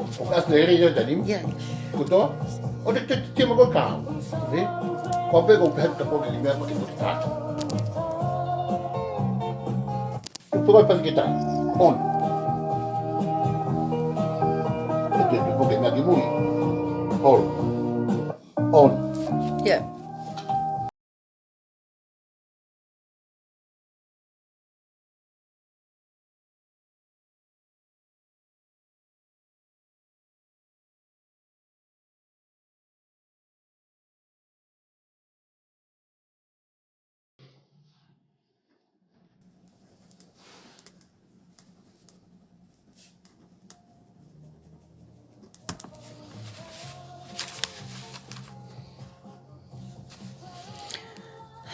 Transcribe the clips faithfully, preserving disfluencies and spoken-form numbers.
ʻOku ʻasi lelei ʻa e taimi ni. Ia. Kuo tō? ʻO te, te, te, te mako ka. Ē? Ko pē ko pē ka ko ke meʻa pa ke tō tā. Tupu ko e pasi ke tā. On. Te, te, te, ko ke meʻa ki mui. Hold. On. Ia.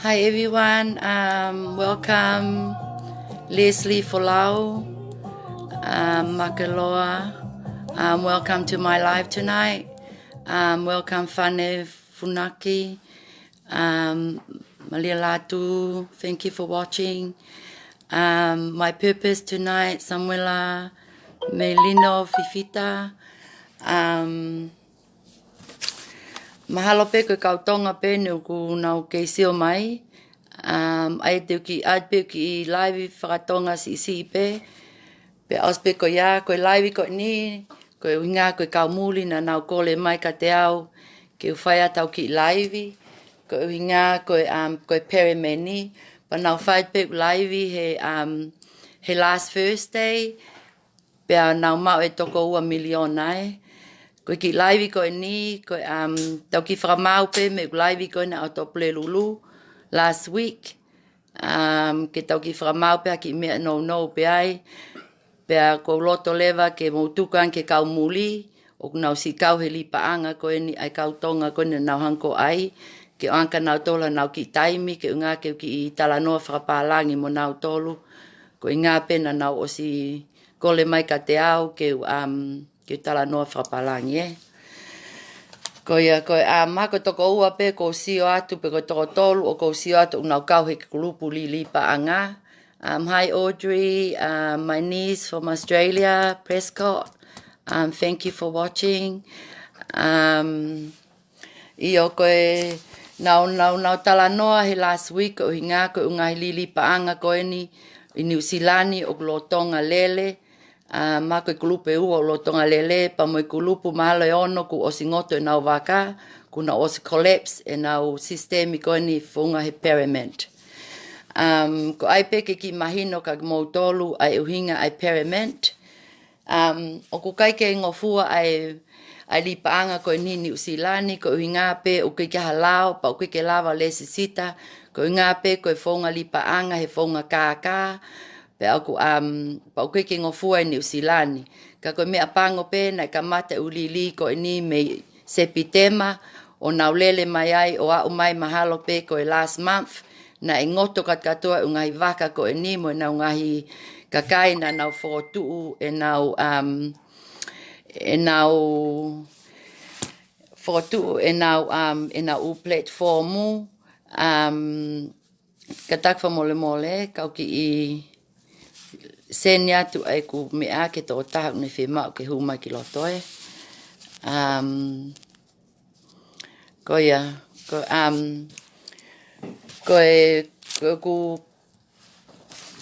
Hi everyone, um, welcome Leslie Folau, um, Makeloa, um, welcome to my live tonight, um, welcome Fane Funaki, um, Malia Latu, thank you for watching. Um, my purpose tonight, Samuela Melino Fifita. Um, mahalo pē ko e kau Tonga pē ne ʻoku nau kei sio mai. Um, ʻai te u kiʻi, ʻai pē u kiʻi live fakatonga siʻisiʻi pē. Pea ʻosi pē ko ia, ko e live ko eni, ko e ʻuhinga ko e kau muli naʻa nau kole mai kiate au ke u fai atu ʻeku kiʻi live, ko e ʻuhinga ko e, um, ko e Peremeni, pea nau fai pē ʻeku live he, um, he last Thursday, pea nau maʻu e toko ua miliona ē. Ko e kiʻi live ko eni, ko e, um, tau kiʻi fakamaau pē mei heʻeku live ko ena ʻo Tupulelulu last week. Um, ke tau kiʻi fakamaau pē ha kiʻi meʻa nounou pē ai. Pea ʻoku ou loto leva ke mou tuku ange ki he kau muli, ʻoku nau siʻi kau he lipaʻanga ko eni ʻa e kau Tonga ko eni naʻa nau hanga ʻo ʻai, ke ʻoange kia nautolu haʻanau kiʻi taimi, ke ʻuhinga ke u kiʻi talanoa fakapālangi mo nautolu. Ko e ʻuhinga pē naʻa nau ʻosi kole mai kiate au ke u, um, ke u talanoa fakapālangi ē. Ko ia, ko e, um, mahalo ko e toko ua pē ʻoku ou sio atu pe ko e toko tolu ʻoku ou sio atu ʻoku nau kau he kulupu lilipaʻanga. Um, hi Audrey, um, my niece from Australia, Prescott. Um, thank you for watching. Um, ʻIo ko e, naʻa nau, naʻa nau talanoa he last week ko e ʻuhinga ko e ngaahi lilipaʻanga ko eni ʻi Niu Silani ʻoku lolotonga lele, a, mahalo ko e kulupu ʻe ua ʻoku lolotonga lele, pea mo e kulupu mahalo ʻe ono kuo ʻosi ngoto ʻenau vaka, kuo nau ʻosi collapse ʻenau sisitemi ko eni founga he Peremeni. Um, ko e ʻai pē ke kiʻi mahino kia kimoutolu ʻa e ʻuhinga ʻa e Peremeni. Um, ʻoku ʻikai ke ngofua ʻa e, ʻa e lipaʻanga ko eni ʻi Niu Silani, ko e ʻuhinga pē ʻoku ʻikai ke ha lao, pea ʻoku ʻikai ke lava lesisita, ko e ʻuhinga pē ko e founga lipaʻanga he founga kākā, pea ʻoku, um, pea ʻoku ʻikai ke ngofua ʻi Niu Silani. Ka ko e meʻapango pē naʻe kamata ʻeku lili ko eni mei Sepitema, ʻo nau lele mai ai, ʻo aʻu mai mahalo pē ko e last month, naʻe ngoto kātoa ʻeku ngaahi vaka ko eni mo ʻenau ngaahi kakai naʻa nau fokotuʻu ʻenau, um, ʻenau fokotuʻu ʻenau, um, ʻenau ʻū platform, um, kātaki fakamolemole, kau kiʻi send atu ʻa ʻeku meʻa ki he tokotaha ʻoku ne fiemaʻu ke hū mai ki loto ē. Um, ko ia, ko, um, ko e, ko ʻeku,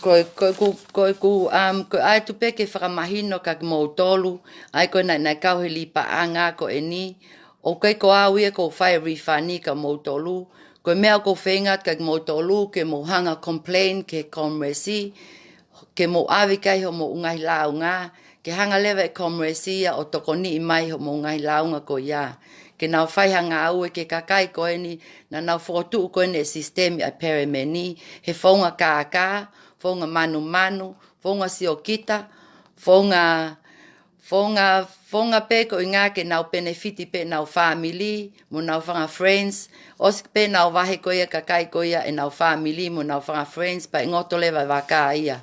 ko e, ko ʻeku, ko ʻeku, um, ko e ʻai atu pē ke fakamahino kia kimoutolu, ʻa ia ko ena naʻe kau he lipaʻanga ko eni, ʻoku ʻikai ko au ia ʻoku fai refund kia moutolu, ko e meʻa ʻoku ou feinga atu kia moutolu ke mou hanga complain ki he Commerce, ke mou ʻave ki ai hoʻomou ngaahi lāunga, ke hanga leva ʻe Commerce ia ʻo tokoniʻi mai hoʻomou ngaahi lāunga ko ia. Ke nau fai ha ngāue ki he kakai ko eni, naʻa nau fokotuʻu ko eni e sisitemi ʻa e Peremeni, he founga kākā, founga manumanu, founga siokita, founga founga, founga pē ko e ʻuhinga ke nau penefiti pē ʻenau fāmili, mo ʻenau fanga friends, ʻosi pē ʻenau vahe ko ia kakai ko ia ʻenau fāmili, mo ʻenau fanga friends, pea ʻe ngoto leva e vaka ia.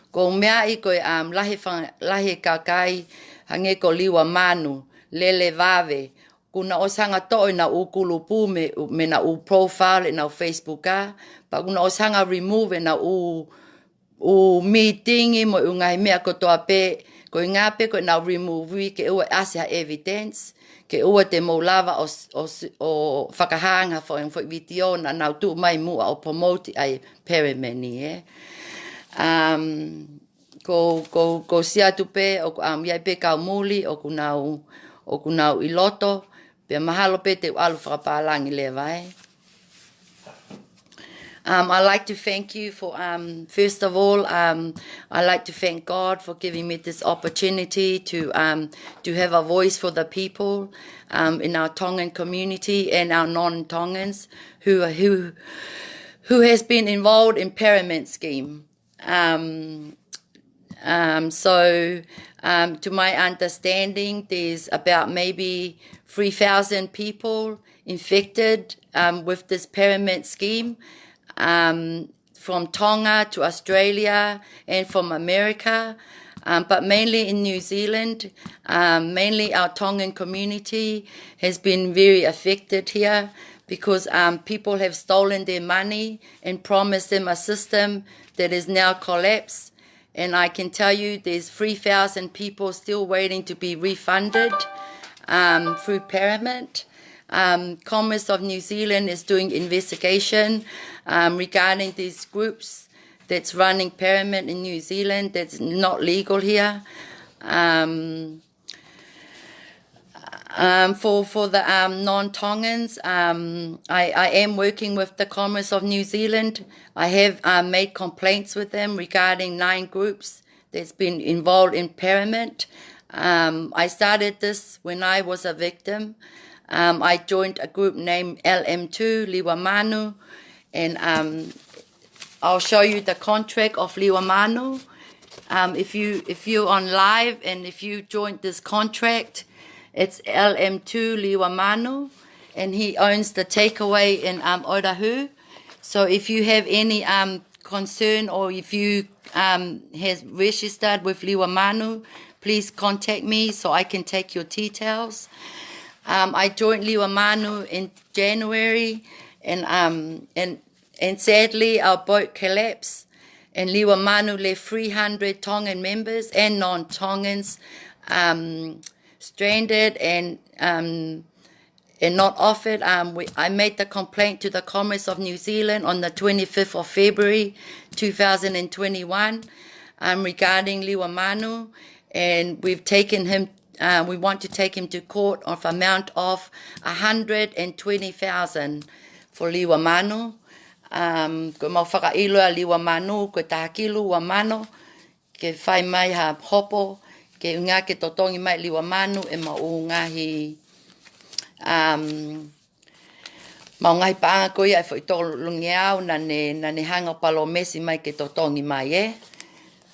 ʻOku ou meaʻi ko e, um, lahi e fanga, lahi e kakai, hangē ko Liua Manu, Lele Vave, kuo nau ʻosi hanga toʻo ʻenau ʻū kulupu mei, mei heʻenau ʻū profile ʻenau Facebook ā, pea kuo nau ʻosi hanga remove ʻenau ʻū ʻū mītingi mo e ʻū ngaahi meʻa kotoa pē, Ko e ʻuhinga pē ko ʻenau remove ke ʻoua ʻe ʻasi ha evidence, ke ʻoua te mou lava ʻo, ʻo, ʻo fakahā ha foʻi, foʻi vitiō naʻa nau tuʻu mai muʻa ʻo promote ʻa e pyramid ni, ē. Um, ko, ko, ko siʻi atu pē, ʻoku, um, ʻi ai pē kau muli, ʻoku nau, ʻoku nau ʻi loto, pea mahalo pē te u ʻalu fakapālangi leva, ē. Um, I'd like to thank you for, um, first of all, um, I'd like to thank God for giving me this opportunity to, um, to have a voice for the people, um, in our Tongan community and our non-Tongans who, who, who has been involved in pyramid scheme. Um, um, so, um, to my understanding, there's about maybe three thousand people infected, um, with this pyramid scheme, um, from Tonga to Australia and from America, um, but mainly in New Zealand. Um, mainly our Tongan community has been very affected here because, um, people have stolen their money and promised them a system that is now collapsed. And I can tell you there's three thousand people still waiting to be refunded, um, through pyramid. Um, Commerce of New Zealand is doing investigation, um, regarding these groups that's running pyramid in New Zealand that's not legal here. Um, um, for, for the, um, non-Tongans, um, I, I am working with the Commerce of New Zealand. I have, um, made complaints with them regarding nine groups that's been involved in pyramid. Um, I started this when I was a victim. Um, I joined a group named L M two Liwa Manu, and, um, I'll show you the contract of Liwa Manu. Um, if you, if you're on live and if you joined this contract, it's L M two Liwa Manu, and he owns the takeaway in, um, Otahuhu. So if you have any, um, concern or if you, um, has registered with Liwa Manu, please contact me so I can take your details. Um, I joined Liwa Manu in January, and, um, and, and sadly our boat collapsed, and Liwa Manu left three hundred Tongan members and non-Tongans, um, stranded and, um, and not offered. Um, we, I made the complaint to the Commerce of New Zealand on the twenty-fifth of February two thousand and twenty-one, um, regarding Liwa Manu, and we've taken him, uh, we want to take him to court of amount of a hundred and twenty thousand for Liwa Manu. Um, ko mau fakaʻilo ʻa Liwa Manu, ko e taha kilu ua mano, ke fai mai ha hopo, ke ʻuhinga ke totongi mai Liwa Manu ʻe mau ngaahi, um, mau ngaahi paʻanga ko ia ʻe foʻi tolungeau naʻa ne, naʻa ne hanga ʻo palōmesi mai ke totongi mai, ē.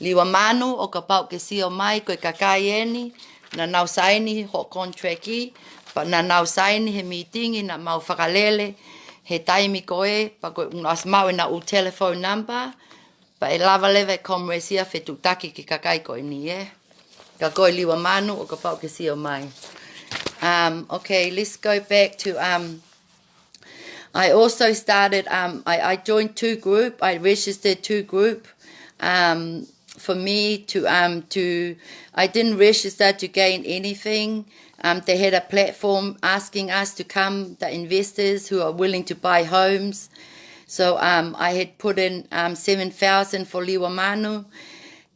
Liwa Manu, ʻo kapau ʻoku ke sio mai, ko e kakai eni naʻa nau saini hoʻo contract ʻi, pea naʻa nau saini he mītingi naʻa mau fakalele he taimi ko ē, pea ko e ʻosi maʻu ʻenau telephone number, pea ʻe lava leva ʻe Commerce ia ʻo fetuʻutaki ki he kakai ko eni, ē. Ka ko e Liwa Manu, ʻo kapau ʻoku ke sio mai. Um, okay, let's go back to, um, I also started, um, I, I joined two group, I registered two group, um, for me to, um, to, I didn't register to gain anything. Um, they had a platform asking us to come, the investors who are willing to buy homes. So, um, I had put in, um, seven thousand for Liwa Manu.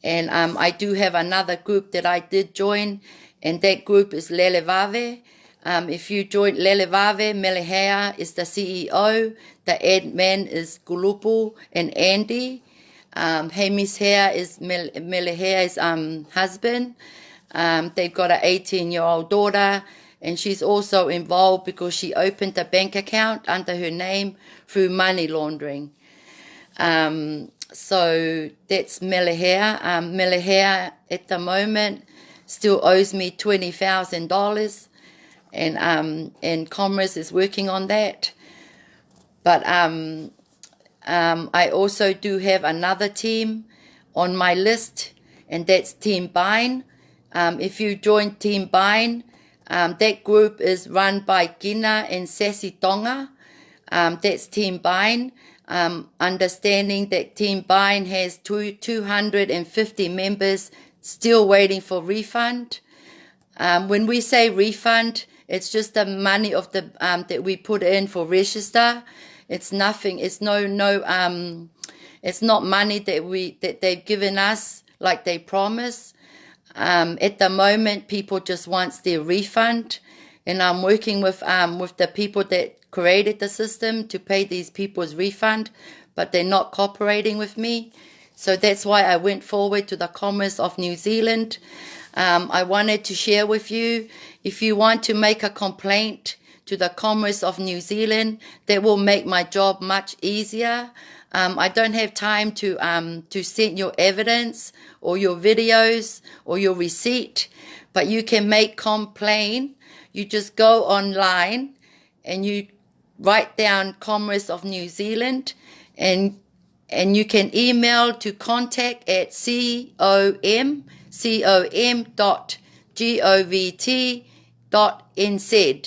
And, um, I do have another group that I did join, and that group is Lele Vave. Um, if you join Lele Vave, Mele Hea is the C E O, the admin is Kulupu and Andy. Um, Hamish Hea is Mel-, Mele Hea's, um, husband. Um, they've got an eighteen-year-old daughter, and she's also involved because she opened a bank account under her name through money laundering. Um, so that's Mele Hea. Um, Mele Hea at the moment still owes me twenty thousand dollars, and, um, and Commerce is working on that. But, um, um, I also do have another team on my list, and that's Team Bind. Um, if you join Team Bind, um, that group is run by Gina and Sassy Tonga. Um, that's Team Bind. Um, understanding that Team Bind has two, two hundred and fifty members still waiting for refund. Um, when we say refund, it's just the money of the, um, that we put in for register. It's nothing. It's no, no, um, it's not money that we, that they've given us like they promised. Um, at the moment, people just wants their refund, and I'm working with, um, with the people that created the system to pay these people's refund, but they're not cooperating with me. So that's why I went forward to the Commerce of New Zealand. Um, I wanted to share with you, if you want to make a complaint to the Commerce of New Zealand, that will make my job much easier. Um, I don't have time to, um, to send your evidence or your videos or your receipt, but you can make complaint. You just go online and you write down Commerce of New Zealand, and, and you can email to contact at C O M C O M dot G O V T dot N Z,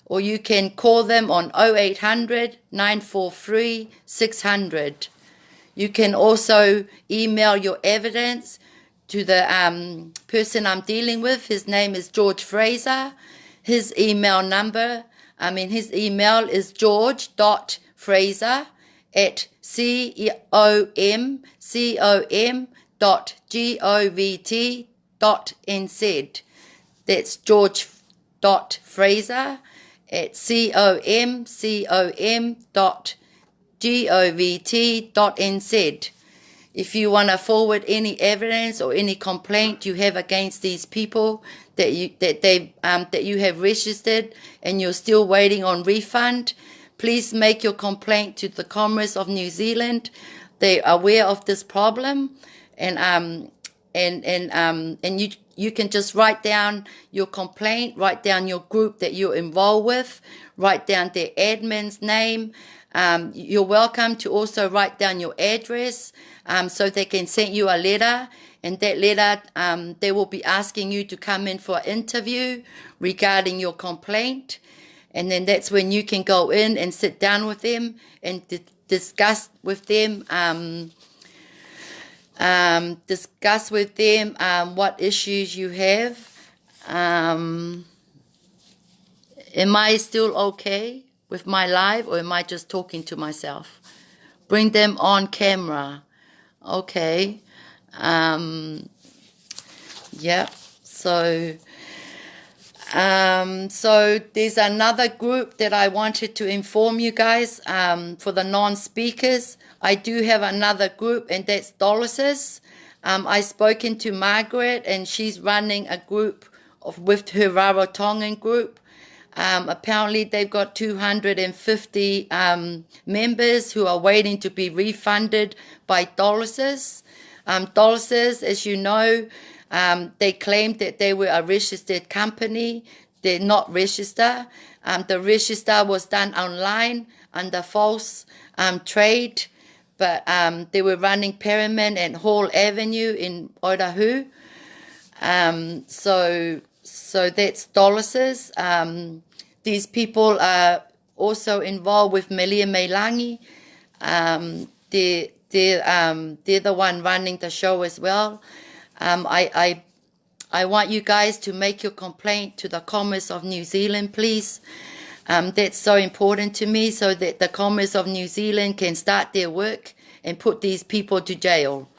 or you can call them on oh eight hundred, nine four three, six hundred. You can also email your evidence to the, um, person I'm dealing with. His name is George Fraser. His email number, I mean, his email is george dot fraser at C O M C O M dot G O V T dot N Z. That's george dot fraser at C O M C O M dot G O V T dot N Z. If you wanna forward any evidence or any complaint you have against these people that you, that they, um, that you have registered and you're still waiting on refund, please make your complaint to the Commerce of New Zealand. They're aware of this problem, and, um, and, and, um, and you, you can just write down your complaint, write down your group that you're involved with, write down their admin's name. Um, you're welcome to also write down your address, um, so they can send you a letter, and that letter, um, they will be asking you to come in for an interview regarding your complaint. And then that's when you can go in and sit down with them and di- discuss with them, um, um, discuss with them, um, what issues you have. Um, am I still okay with my live, or am I just talking to myself? Bring them on camera. Okay. Um, yeah. So, um, so there's another group that I wanted to inform you guys, um, for the non-speakers. I do have another group, and that's Dolosis. Um, I spoken to Margaret, and she's running a group of, with her Rarotongan group. Um, apparently, they've got two hundred and fifty, um, members who are waiting to be refunded by Dolosis. Um, Dolosis, as you know, um, they claimed that they were a registered company. They're not registered. Um, the register was done online under false, um, trade, but, um, they were running Perryman and Hall Avenue in Otahuhu. Um, so, so that's Dolosis. Um, these people are also involved with Melia Meilangi. Um, they, they, um, they're the one running the show as well. Um, I, I, I want you guys to make your complaint to the Commerce of New Zealand, please. Um, that's so important to me, so that the Commerce of New Zealand can start their work and put these people to jail,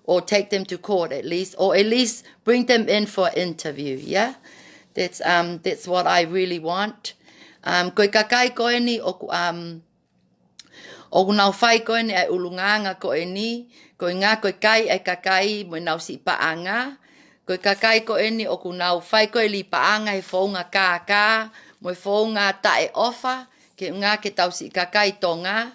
or take them to court at least, or at least bring them in for an interview, yeah? That's, um, that's what I really want. Um, ko e kakai ko eni ʻoku, um, ʻoku nau fai ko eni ʻa e ʻulungaanga ko eni, ko e ʻuhinga ko e kai ʻa e kakai mo ʻenau siʻi paʻanga. Ko e kakai ko eni ʻoku nau fai ko e lī paʻanga he founga kākā, mo e founga taʻeʻofa, ke ʻuhinga ke tau siʻi kakai Tonga,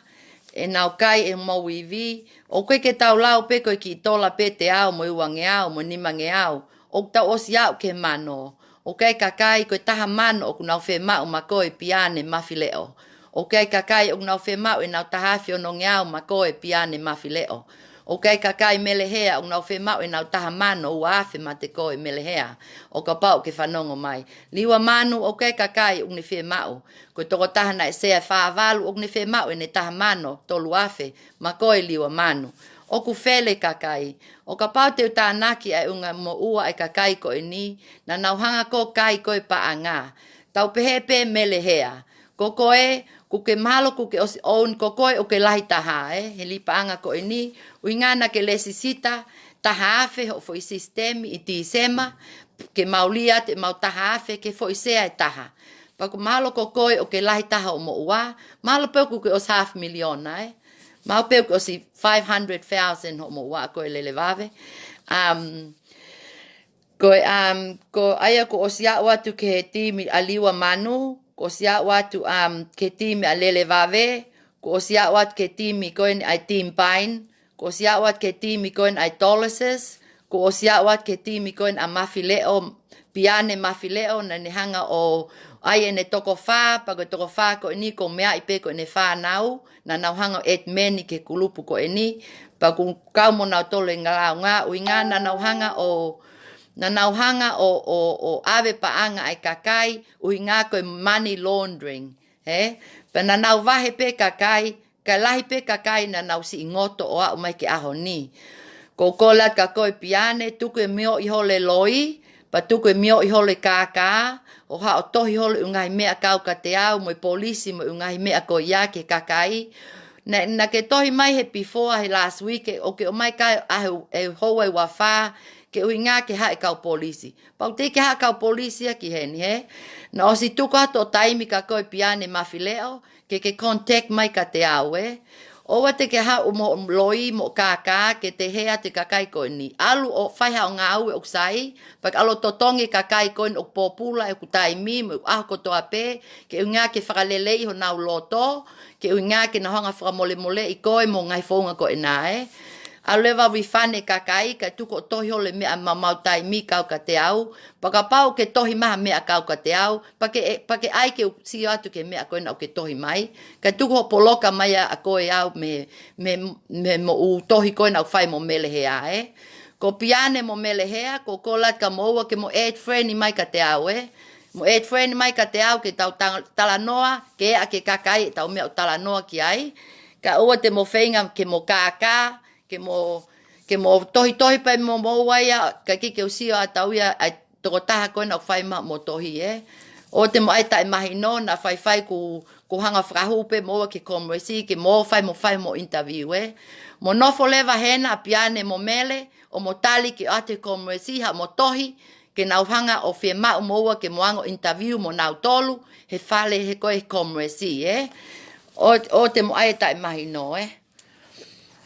ʻenau kai ʻemau ivi. ʻOku ʻikai ke tau lau pē ko e kiʻi tola pē ʻe teau mo e uangeau mo e nimangeau. ʻOku tau ʻosi aʻu ki he mano. ʻOku ʻi ai e kakai ko e taha mano ʻoku nau fiemaʻu maʻa koe Piane Mafileʻo. ʻOku ʻi ai e kakai ʻoku nau fiemaʻu ʻenau taha afe onongeau maʻa koe Piane Mafileʻo. ʻOku ʻi ai e kakai Melehea ʻoku nau fiemaʻu ʻenau taha mano ua afe maʻa koe Melehea. ʻO kapau ʻoku ke fanongo mai. Liua Manu, ʻoku ʻi ai e kakai ʻoku ne fiemaʻu. Ko e tokotaha naʻe sea fā valu ʻoku ne fiemaʻu ʻene taha mano tolu afe maʻa koe Liua Manu. ʻoku fele kakai. ʻO kapau te u tānaki ʻa e ʻū ngaahi moʻua ʻa e kakai ko eni, naʻa nau hanga ʻo kai ko e paʻanga. Tau pehē pē Mele Hea. Ko koe, ʻoku ke mahalo ʻoku ke ʻosi own, ko koe ʻoku ke lahi taha, ē? He li paʻanga ko eni, ʻuhinga naʻa ke lēsisita, taha afe hoʻo foʻi sisitemi ʻi Tīsema, ke mau lī atu ʻemau taha afe, ke foʻi sea ʻe taha. Pea ʻoku mahalo ko koe ʻoku ke lahi taha hoʻo moʻua, mahalo pē ʻoku ke ʻosi half miliona, ē? Mahalo pē ʻoku ke ʻosi five hundred thousand hoʻo moʻua ko e Lele Vave. Um, ko e, um, ko ʻa ia kuo ʻosi aʻu atu ki he timi ʻa Liua Manu, kuo ʻosi aʻu atu, um, ki he timi ʻa Lele Vave, kuo ʻosi aʻu atu ki he timi ko eni ʻa e Team Pine, kuo ʻosi aʻu atu ki he timi ko eni ʻa e Dolosis, kuo ʻosi aʻu atu ki he timi ko eni ʻa Mafileʻo, Piane Mafileʻo, naʻa ne hanga ʻo ʻai ʻene toko fā, pea ko e toko fā ko eni ko e meʻa pē ko ʻene fānau, naʻa nau hanga ʻo add meni ki he kulupu ko eni, pea ʻoku kau mo nautolu ʻi he ngalaunga, ʻuhinga naʻa nau hanga ʻo, naʻa nau hanga ʻo, ʻo, ʻo ʻave paʻanga ʻa e kakai, ʻuhinga ko e money laundering, ē? Pea naʻa nau vahe pē kakai, kae lahi pē kakai naʻa nau siʻi ngoto ʻo aʻu mai ki he ʻaho ni. Ko e kole atu kia koe Piane, tuku e mioʻi holo e loi, pea tuku e mioʻi holo e kākā, ʻo haʻu ʻo tohi holo e ʻū ngaahi meʻa kau kiate au, mo e polisi mo e ʻū ngaahi meʻa ko ia ki he kakai. Naʻa, naʻa ke tohi mai he before, he last week, ē, ʻoku ke ʻomai kai ʻa e, e houa ʻe uofā, ke ʻuhinga ke haʻu e kau polisi. Pea ʻoku teʻeki ke haʻu e kau polisi ia ki heni, hē? Naʻa ʻosi tuku atu hoʻo taimi kia koe Piane Mafileʻo, ke ke contact mai kiate au, ē? ʻOua te ke haʻu mo e loi mo e kākā ke te hē atu e kakai ko eni. ʻAlu ʻo fai haʻo ngāue ʻoku sai, pea ke ʻalu ʻo totongi e kakai ko eni ʻoku pōpula ʻi hoku taimi mo e ʻaho kotoa pē, ke ʻuhinga ke fakaleleiʻi honau loto, ke ʻuhinga ke nau hanga ʻo fakamolemoleʻi koe mo e ngaahi founga ko ena, ē? ʻAlu leva ʻo refund e kakai, kae tuku hoʻo tohi holo e meʻa maumau taimi kau kiate au, pea kapau ʻoku ke tohi mai ha meʻa kau kiate au, pea ke, pea ke ʻai ke u sio atu ki he meʻa ko ena ʻoku ke tohi mai, kae tuku hoʻo poloka mai ʻa, ʻa koe au mei, mei, mei he moʻua tohi ko ena ʻoku fai mo Mele Hea, ē? Ko Piane mo Mele Hea, ko e kole atu kia moua ke mo add friend mai kiate au, ē? Mo add friend mai kiate au ke tau tang-, talanoa, ke ʻai ke kakai ʻetau meʻa ʻoku talanoa ki ai. Kae ʻoua te mo feinga ke mo kākā, ke mo, ke mo tohitohi pē mo moua ia, kae ʻikai ke u sio ʻa taua ia, ʻa e tokotaha ko ena ʻoku fai mai hoʻomo tohi, ē. ʻOua te mo ʻai taʻemahino, naʻa faifai kuo, kuo hanga ʻo fakahū pē moua ki he Commerce, ke mo fai mo fai mo interview, ē. Mo nofo leva hena ʻa Piane mo Mele, ʻo mo tali ki ʻato e Commerce, haʻamo tohi, ke nau hanga ʻo fiemaʻu moua ke mo hanga ʻo interview mo nautolu, he fale he ko e Commerce, ē. ʻOua, ʻoua te mo ʻai taʻemahino, ē.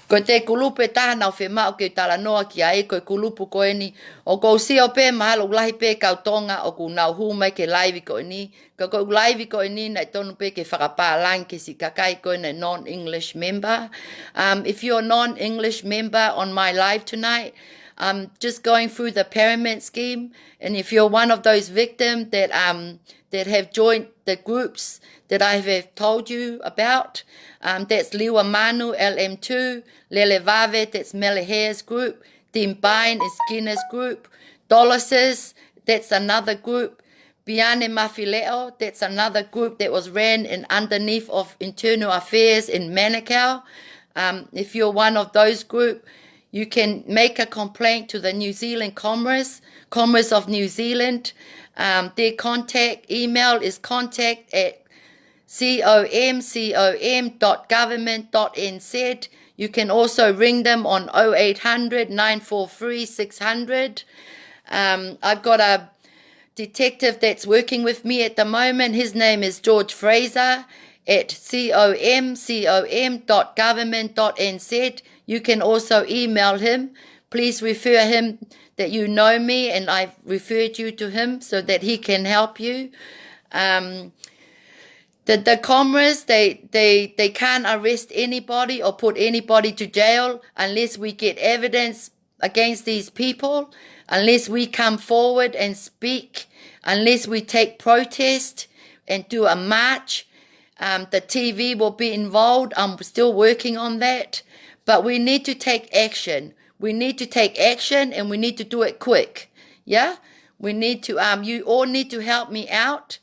Ko e kulupu ʻe taha naʻa ku fiemaʻu ke talanoa ki ai, ko e kulupu ko eni, ʻoku ou sio pē mahalo ʻoku lahi pē kau Tonga ʻoku nau hū mai ki he laivi ko eni, ka ko e laivi ko eni naʻe tonu pē ke fakapālangi ki he siʻi kakai ko ena non-English member. Um, if you're a non-English member on my live tonight, I'm just going through the pyramid scheme, and if you're one of those victims that, um, that have joined the groups that I have told you about. Um, that's Liua Manu, L M two, Lele Vave, that's Mele Hea's group, Team Pine is Skinner's group, Dolosis, that's another group, Piane Mafileʻo, that's another group that was ran in underneath of Internal Affairs in Manukau. Um, if you're one of those group, you can make a complaint to the New Zealand Commerce, Commerce of New Zealand. Um, their contact email is contact at C O M C O M dot government dot N Z. You can also ring them on oh eight hundred, nine four three, six hundred. Um, I've got a detective that's working with me at the moment. His name is George Fraser at C O M C O M dot government dot N Z. You can also email him. Please refer him that you know me and I've referred you to him so that he can help you. Um, the, the Commerce, they, they, they can't arrest anybody or put anybody to jail unless we get evidence against these people, unless we come forward and speak, unless we take protest and do a march. Um, the T V will be involved. I'm still working on that. But we need to take action. We need to take action and we need to do it quick. Yeah? We need to, um, you all need to help me out.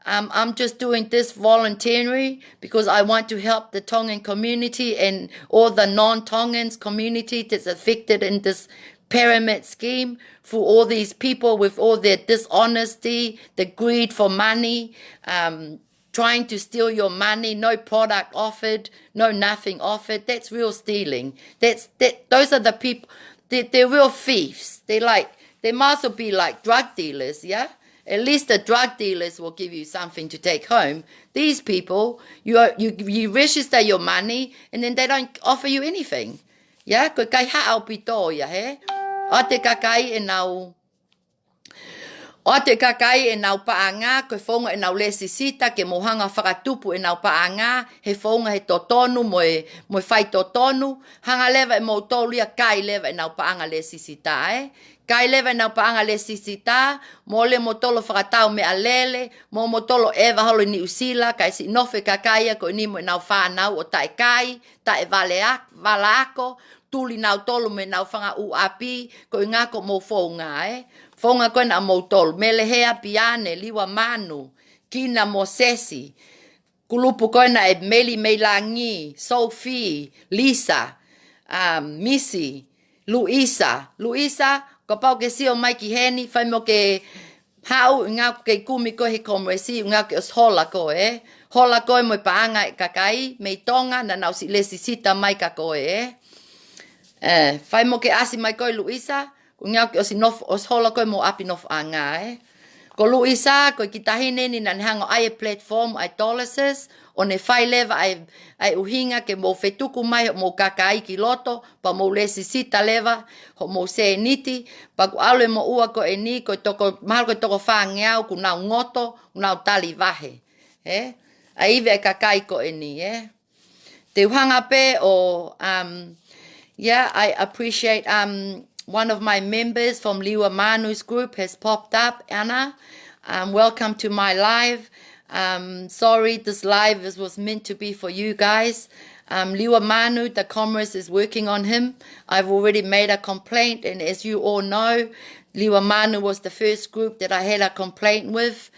Um, I'm just doing this voluntary because I want to help the Tongan community and all the non-Tongans community that's affected in this pyramid scheme for all these people with all their dishonesty, the greed for money, um, trying to steal your money, no product offered, no nothing offered. That's real stealing. That's that. Those are the people. They, they're real thieves. They like they must be like drug dealers, yeah. At least the drug dealers will give you something to take home. These people, you are, you you register your money and then they don't offer you anything. Yeah, ko e kaihaʻa ʻaupito ia he. ʻOku te kakai ʻenau ʻOku te kakai ʻenau paʻanga, ko e founga ʻenau lēsisita, ke mou hanga fakatupu ʻenau paʻanga, he founga he totonu mo e, mo e fai totonu, hanga leva ʻe moutolu ia kai leva ʻenau paʻanga lēsisita, ē. Kai leva ʻenau paʻanga lēsisita, mole moutolu fakatau meʻalele, mo moutolu ʻeva holo ʻi Niu Sila, kae siʻi nofo e kakai ia ko eni mo ʻenau fānau ʻo taʻekai, taʻe vale ak-, vala ako, tuli nautolu mei heʻenau fanga ʻū ʻapi, ko e ʻuhinga ko hoʻomou founga, ē. Founga ko ena ʻa moutolu, Melehea Piane, Liua Manu, Kina Mosesi, kulupu ko ena ʻe Meli Meilangi, Sophie, Lisa, um, Misi, Luisa. Luisa, kapau ʻoku ke sio mai ki heni, fai mo ke haʻu, ʻuhinga ʻoku ke kumi koe he Commerce, ʻuhinga ʻoku ke ʻosi hola koe, ē. Hola koe mo e paʻanga ʻa e kakai mei Tonga, naʻa nau siʻi lēsisita mai kia koe, ē. Ē, fai mo ke ʻasi mai koe Luisa, ʻuhinga ʻoku ke ʻosi nofo, ʻosi hola koe mo e ʻapi nofoʻanga, ē. Ko Luisa, ko e kiʻi taʻahine eni naʻa ne hanga ʻo ʻai e platform ʻa e Dolores, ʻo ne fai leva ʻa e, ʻa e ʻuhinga ke mou fetuku mai hoʻomou kakai ki loto, pea mou lēsisita leva hoʻomou sēniti, pea kuo ʻalu e moʻua ko eni, ko e toko, mahalo ko e toko fāngeau, kuo nau ngoto, kuo nau tali vahe. Ē? ʻA e ivi ʻa e kakai ko eni, ē? Te u hanga pē ʻo, um, yeah, I appreciate, um, one of my members from Liua Manu's group has popped up, Anna. Um, welcome to my live. Um, sorry, this live is, was meant to be for you guys. Um, Liua Manu, the Commerce is working on him. I've already made a complaint, and as you all know, Liua Manu was the first group that I had a complaint with,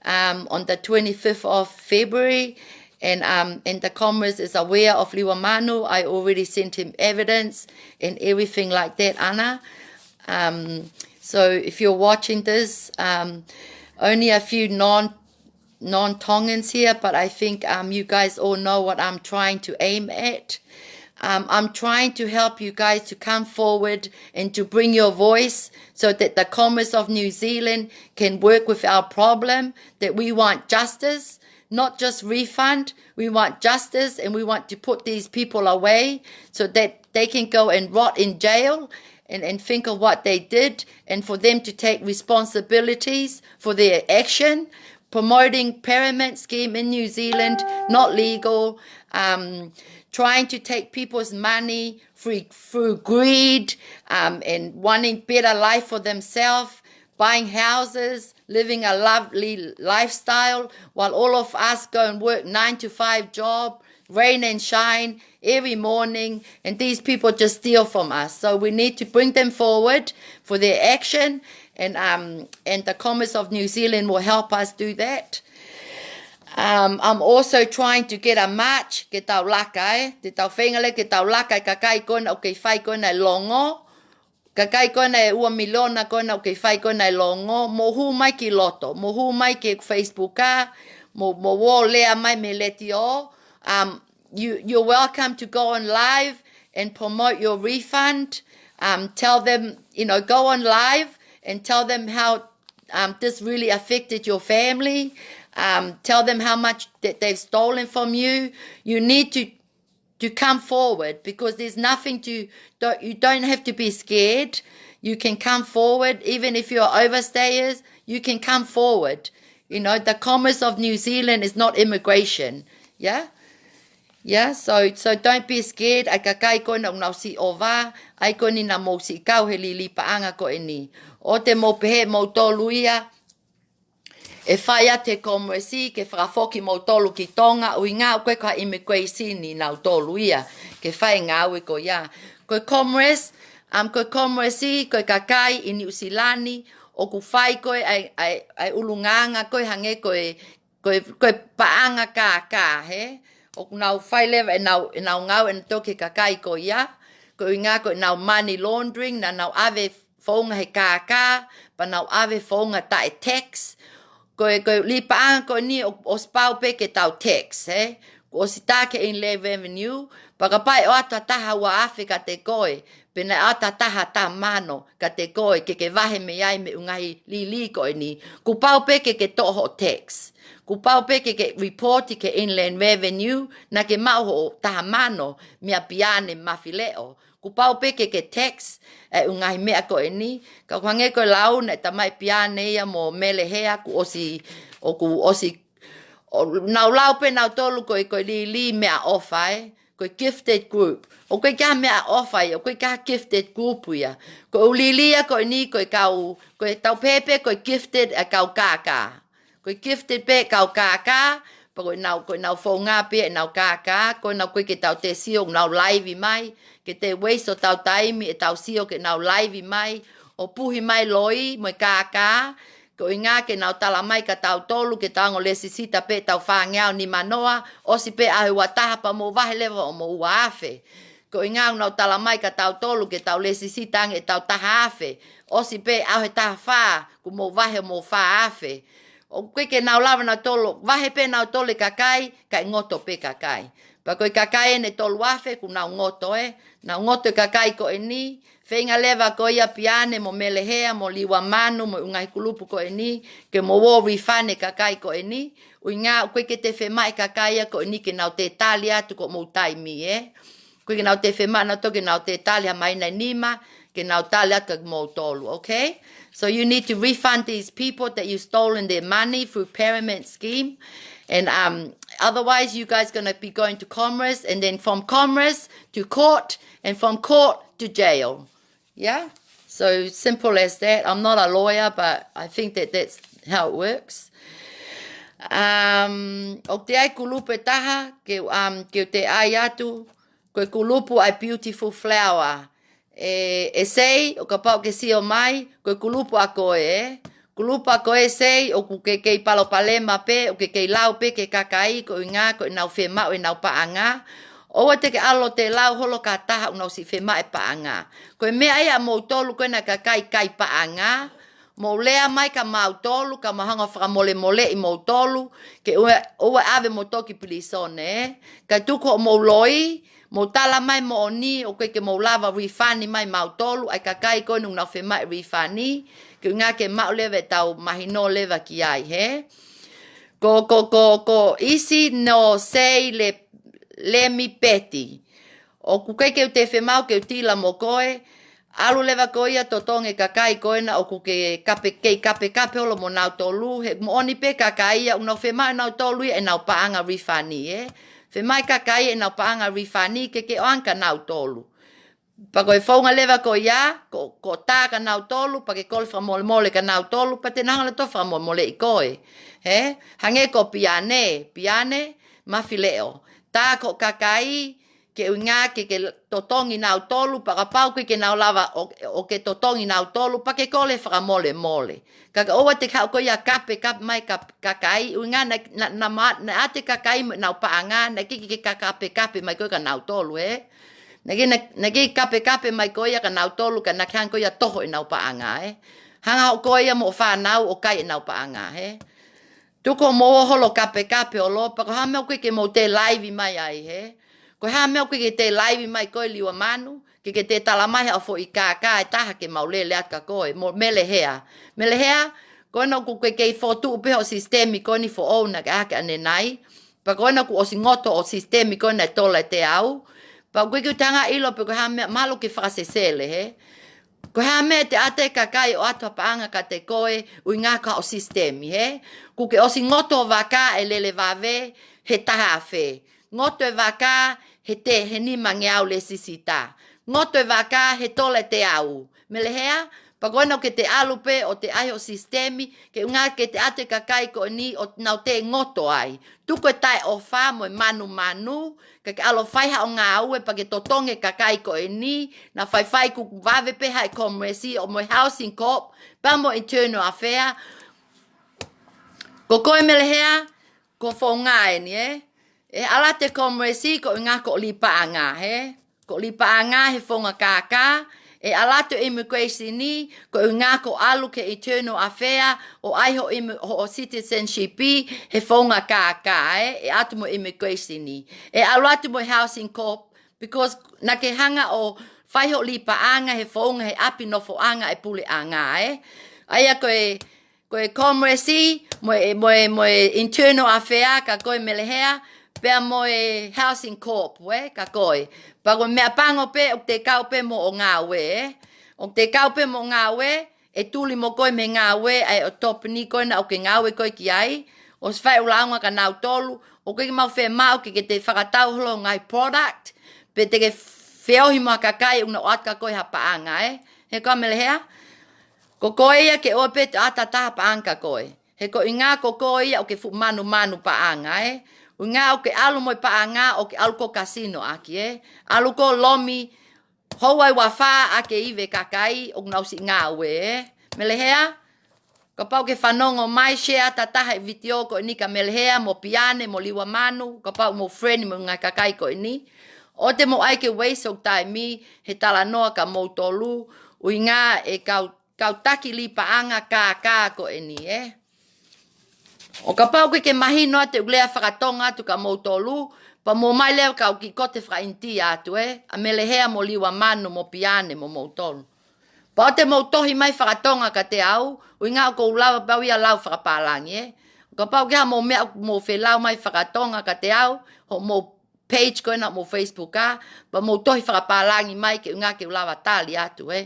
um, on the twenty-fifth of February. And, um, and the Commerce is aware of Liua Manu. I already sent him evidence and everything like that, Anna. Um, so if you're watching this, um, only a few non, non-Tongans here, but I think, um, you guys all know what I'm trying to aim at. Um, I'm trying to help you guys to come forward and to bring your voice so that the Commerce of New Zealand can work with our problem, that we want justice, not just refund. We want justice, and we want to put these people away so that they can go and rot in jail and, and think of what they did, and for them to take responsibilities for their action. Promoting pyramid scheme in New Zealand, not legal, um, trying to take people's money through, through greed, um, and wanting better life for themselves, buying houses, living a lovely lifestyle, while all of us go and work nine to five job, rain and shine, every morning, and these people just steal from us. So we need to bring them forward for their action, and, um, and the Commerce of New Zealand will help us do that. Um, I'm also trying to get a march, ke tau laka, ē, te tau feinga leva ke tau laka e kakai ko ena ʻoku kei fai ko ena e longo, kakai ko ena ʻe ua miliona ko ena ʻoku kei fai ko ena e longo, mou hū mai ki loto, mou hū mai ki he Facebook ā, mou, mou ō lea mai mei he letiō. Um, you, you're welcome to go on live and promote your refund. Um, tell them, you know, go on live and tell them how, um, this really affected your family. Um, tell them how much that they've stolen from you. You need to to come forward, because there's nothing to, don't, you don't have to be scared. You can come forward, even if you're overstayers, you can come forward. You know, the Commerce of New Zealand is not immigration. Yeah? Yeah, so, so don't be scared. ʻA e kakai ko ena ʻoku nau siʻi ʻova, ʻa ia ko eni naʻa mou siʻi kau he liliu paʻanga ko eni. ʻOua te mou pehē moutolu ia, ʻe fai atu he Commerce ke fakafoki moutolu ki Tonga, ʻuhinga ʻoku ʻikai ko ha immigration ʻi nautolu ia ke fai e ngāue ko ia. Ko e Commerce, um, ko e Commerce, ko e kakai ʻi Niu Sila ni, ʻoku fai ko ē ʻa e, ʻa e, ʻa e ʻulungaanga ko ē hangē ko e ko e, ko e paʻanga kākā, hē? ʻOku nau fai leva ʻenau, ʻenau ngāue ʻenau toki kakai ko ia, ko e ʻuhinga ko ʻenau money laundering, naʻa nau ʻave founga he kākā, pea nau ʻave founga taʻe tax. Ko e, ko e lī paʻanga ko eni ʻo, ʻosi pau pē ke tau tax, hē? Kuo ʻosi tā ki he Inland Revenue, pea kapau ʻe ʻoatu ha taha ua afe kiate koe, pe naʻe ʻoatu ha taha taha mano kiate koe ke ke vahe mei ai mei he ngaahi lī ko eni, kuo pau pē ke ke toʻo hoʻo tax. Kuo pau pē ke ke report ki he Inland Revenue naʻa ke maʻu hoʻo taha mano meia Piane Mafileʻo. Kuo pau pē ke ke tax ʻa e ngaahi meʻa ko eni. Ka ʻoku hangē ko e lau naʻe tamai Piane ia mo Mele Hea, kuo ʻosi, ʻoku ʻosi, ʻo nau lau pē nautolu ko e, ko e lī, lī meʻaʻofa, ē? Ko e gifted group. ʻOku ʻikai ke ʻi ai ha meʻaʻofa ia, ʻoku ʻikai ke ʻi ai ha gifted group ia. Ko e ʻū lī ia ko eni, ko e kau, ko e tau pehē pē ko e gifted ʻa e kau kākā. Ko e gifted pē ʻa e kau kākā, pea ko ʻenau, ko ʻenau founga pē ʻenau kākā, ko ʻenau ʻoku ʻikai ke tau toe sio ʻoku nau laivi mai, ke toe waste hotau taimi ʻetau sio ke nau laivi mai ʻo puhi mai loi mo e kākā, ko e ʻuhinga ke nau tala mai kia tautolu ke tau ongo lēsisita pē ʻetau fāngeau nimanoa, ʻosi pē ʻaho ʻe ua taha pea mou vahe leva hoʻomou ua afe. Ko e ʻuhinga ʻoku nau tala mai kia tautolu ke tau lēsisita ange ʻetau taha afe, ʻosi pē ʻaho ʻe taha fā kuo mou vahe hoʻomou fā afe. ʻOku ʻikai ke nau lava nautolu, vahe pē nautolu e kakai, kae ngoto pē kakai. Pea ko e kakai eni ʻe tolu afe kuo nau ngoto, ē? Nau ngoto e kakai ko eni, feinga leva ko ia Piane mo Mele Hea mo Liua Manu mo e ʻū ngaahi kulupu ko eni, ke mou ō refund e kakai ko eni, ʻuhinga ʻoku ʻikai ke toe fiemaʻu e kakai ia ko eni ke nau toe tali atu ki hoʻomou taimi, ē? ʻOku ʻikai ke nau toe fiemaʻu nautolu ke nau toe tali ha māhina ʻe nima, ke nau tali atu kia moutolu, okay? So you need to refund these people that you stolen their money through pyramid scheme. And, um, otherwise, you guys gonna be going to Commerce, and then from Commerce to court, and from court to jail. Yeah? So simple as that. I'm not a lawyer, but I think that that's how it works. Um, ʻoku ʻi ai e kulupu ʻe taha, ke, um, ke u toe ʻai atu, ko e kulupu ʻa e Beautiful Flower. ʻE, ʻe Sei, ʻo kapau ʻoku ke sio mai, ko e kulupu ʻa koe, ē? Kulupu ʻa koe Sei, ʻoku ke kei palopalema pē, ʻoku ke kei lau pē ki he kakai, ko e ʻuhinga ko ʻenau fiemaʻu ʻenau paʻanga. ʻOua te ke ʻalu ʻo toe lau holo ki ha taha ʻoku nau siʻi fiemaʻu e paʻanga. Ko e meʻa ia ʻa moutolu ko ena kakai kai paʻanga. Mou lea mai kia mautolu, ka mau hanga ʻo fakamolemoleʻi moutolu, ke ʻoua, ʻoua ʻe ʻave moutolu ki pilīsone, ē? Kae tuku hoʻomou loi, mou tala mai moʻoni, ʻoku ʻikai ke mou lava refund mai mautolu, ʻa e kakai ko ena ʻoku nau fiemaʻu refund, ke ʻuhinga ke maʻu leva ʻetau mahino leva ki ai, hē? Ko, ko, ko, ko ʻIsi no Sei le, Lemi Peti. ʻOku ʻikai ke u toe fiemaʻu ke u tila mo koe, ʻalu leva ko ia totongi e kakai ko ena ʻoku ke kape, kei kapekape holo mo nautolu, he moʻoni pē kakai ia, ʻoku nau fiemaʻu nautolu ia ʻenau paʻanga refund, ē? Fiemaʻu e kakai ʻenau paʻanga refund, ke ke ʻoange kia nautolu. Pea ko e founga leva ko ia, ko, ko tā kia nautolu, pea ke kole fakamolemole kia nautolu, pea te nau hanga nautolu ʻo fakamolemoleʻi koe. Hē? Hangē ko Piane, Piane Mafileʻo. Tā ki hoʻo kakai, ke ʻuhinga ke, ke totongi nautolu, pea kapau ʻoku ʻikai ke nau lava ʻo, ʻo ke totongi nautolu, pea ke kole fakamolemole. Ka ke ʻoua te ke haʻu koe ia ʻo kapekape mai e ka, kakai, ʻuhinga naʻa, naʻa, naʻa ma, naʻe ʻoatu e kakai mo ʻenau paʻanga, naʻe ʻikai ke, ke kapekape mai koe kia nautolu, ē? Naʻe ʻikai, naʻe, naʻe ʻikai ke kapekape mai koe ia kia nautolu, ka naʻa ke hanga koe ia ʻo toho ʻenau paʻanga, ē? Hanga hoʻo koe ia mo hoʻo fānau ʻo kai ʻenau paʻanga, ē? Tuku hoʻomou ō holo ʻo kapekape holo, pea ko e hā e meʻa ʻoku ʻikai ke mou toe laivi mai ai, hē? Ko e hā e meʻa ʻoku ʻikai ke toe laivi mai koe Liua Manu, ke ke toe tala mai haʻo foʻi kākā ʻe taha ke mau lele atu kia koe, mo Mele Hea. Mele Hea, ko ena ʻoku ke kei fokotuʻu pē hoʻo sisitemi ko eni foʻou naʻa ke ʻai ʻanenai, pea ko ena kuo ʻosi ngoto hoʻo sisitemi ko ena e tola ʻe teau, pea ʻoku ʻikai ke u toe hanga ʻo ʻilo pe ko e hā e meʻa, mahalo ʻoku ke fakasesele, hē? Ko e hā e meʻa te ʻoatu ai e kakai ʻo ʻoatu ha paʻanga kiate koe, ʻuhinga ko hoʻo sisitemi, hē? Kuo ke ʻosi ngoto hoʻo vaka ʻe lele vave he taha afe. Ngoto e vaka he te, he nimangeau lēsisita. Ngoto e vaka he tola ʻe teau. Mele Hea, pea ko ena ʻoku ke toe ʻalu pē ʻo toe ʻai hoʻo sisitemi, ke ʻuhinga ke toe ʻoatu e kakai ko eni ʻo nau toe ngoto ai. Tuku e taʻeʻofa mo e manumanu, ka ke ʻalu ʻo fai haʻo ngāue pea ke totongi e kakai ko eni, naʻa faifai kuo vave pē ʻa e Commerce ʻo mo e Housing Corp, pea mo e Internal Affair. Ko koe Mele Hea, Ko e founga eni, ē? ʻE ʻalu atu e Commerce ko e ʻuhinga ko e lī paʻanga, ē? Ko e lī paʻanga he founga kākā, ʻe ʻalu atu e immigration ko e ʻuhinga ko e ʻalu ki he Internal Affairs ʻo ʻai hoʻo imi-, hoʻo citizenship he founga kākā, ē? ʻE ʻalu atu mo e immigration. ʻE ʻalu atu mo e Housing Corp, because naʻa ke hanga ʻo fai hoʻo lī paʻanga he founga he ʻapi nofoʻanga e puleʻanga, ē? ʻA ia ko e, ko e Commerce, mo e, mo e, mo e Internal Affairs, ka ko e Melehea, pea mo e Housing Corp, ē, ka ko e. Pea ko e meʻapango pē ʻoku te kau pē mo hoʻo ngāue, ē? ʻOku te kau pē mo hoʻo ngāue, ʻe tuli mo koe mei he ngāue, ʻa e ʻo topini ko ena ʻoku ke ngāue koe ki ai, ʻosi fai hoʻo lāunga kia nautolu, ʻoku ʻikai ke mau fiemaʻu ke, ke te fakatau holo ho ngaahi product, pe te ke feohi mo ha kakai ʻoku nau ʻoatu kia koe ha paʻanga, ē? He ko e Melehea, ko koe ia ke ʻoua pē te ke ʻoatu ha paʻanga kia koe. He ko e ʻuhinga ko koe ia ʻoku ke fuʻu manumanu paʻanga, ē? ʻUhinga ʻoku ke ʻalu mo e paʻanga ʻoku ke ʻalu koe ʻo kasino ʻaki, ē? ʻAlu koe ʻo lomi, houa ʻe uofā ʻa e ivi e kakai ʻoku nau siʻi ngāue, ē? Melehea, kapau ʻoku ke fanongo mai, share atu ha taha e vitiō ko eni kia Melehea mo Piane mo Liua Manu, kapau ʻoku mou friend mo e ngaahi kakai ko eni. ʻOua te mou ʻai ke waste hoku taimi he talanoa kia moutolu, ʻuhinga e kau, kau taki lī paʻanga kākā ko eni, ē? ʻO kapau ʻoku ʻikai ke mahino atu ʻeku lea fakatonga atu kia moutolu, pea mou ō mai leva kau kiʻi kote fakaʻinitia atu, ē? ʻA Melehea mo Liua Manu mo Piane mo moutolu. Pea ʻoua te mou tohi mai fakatonga kiate au, ʻuhinga ʻoku ou lava pē au ia ʻo lau fakapālangi, ē? ʻO kapau ʻoku ʻi ai haʻamou meʻa ʻoku mou fie lau mai fakatonga kiate au, hoʻomou page ko ena mo Facebook ā, pea mou tohi fakapālangi mai ke ʻuhinga ke u lava tali atu, ē?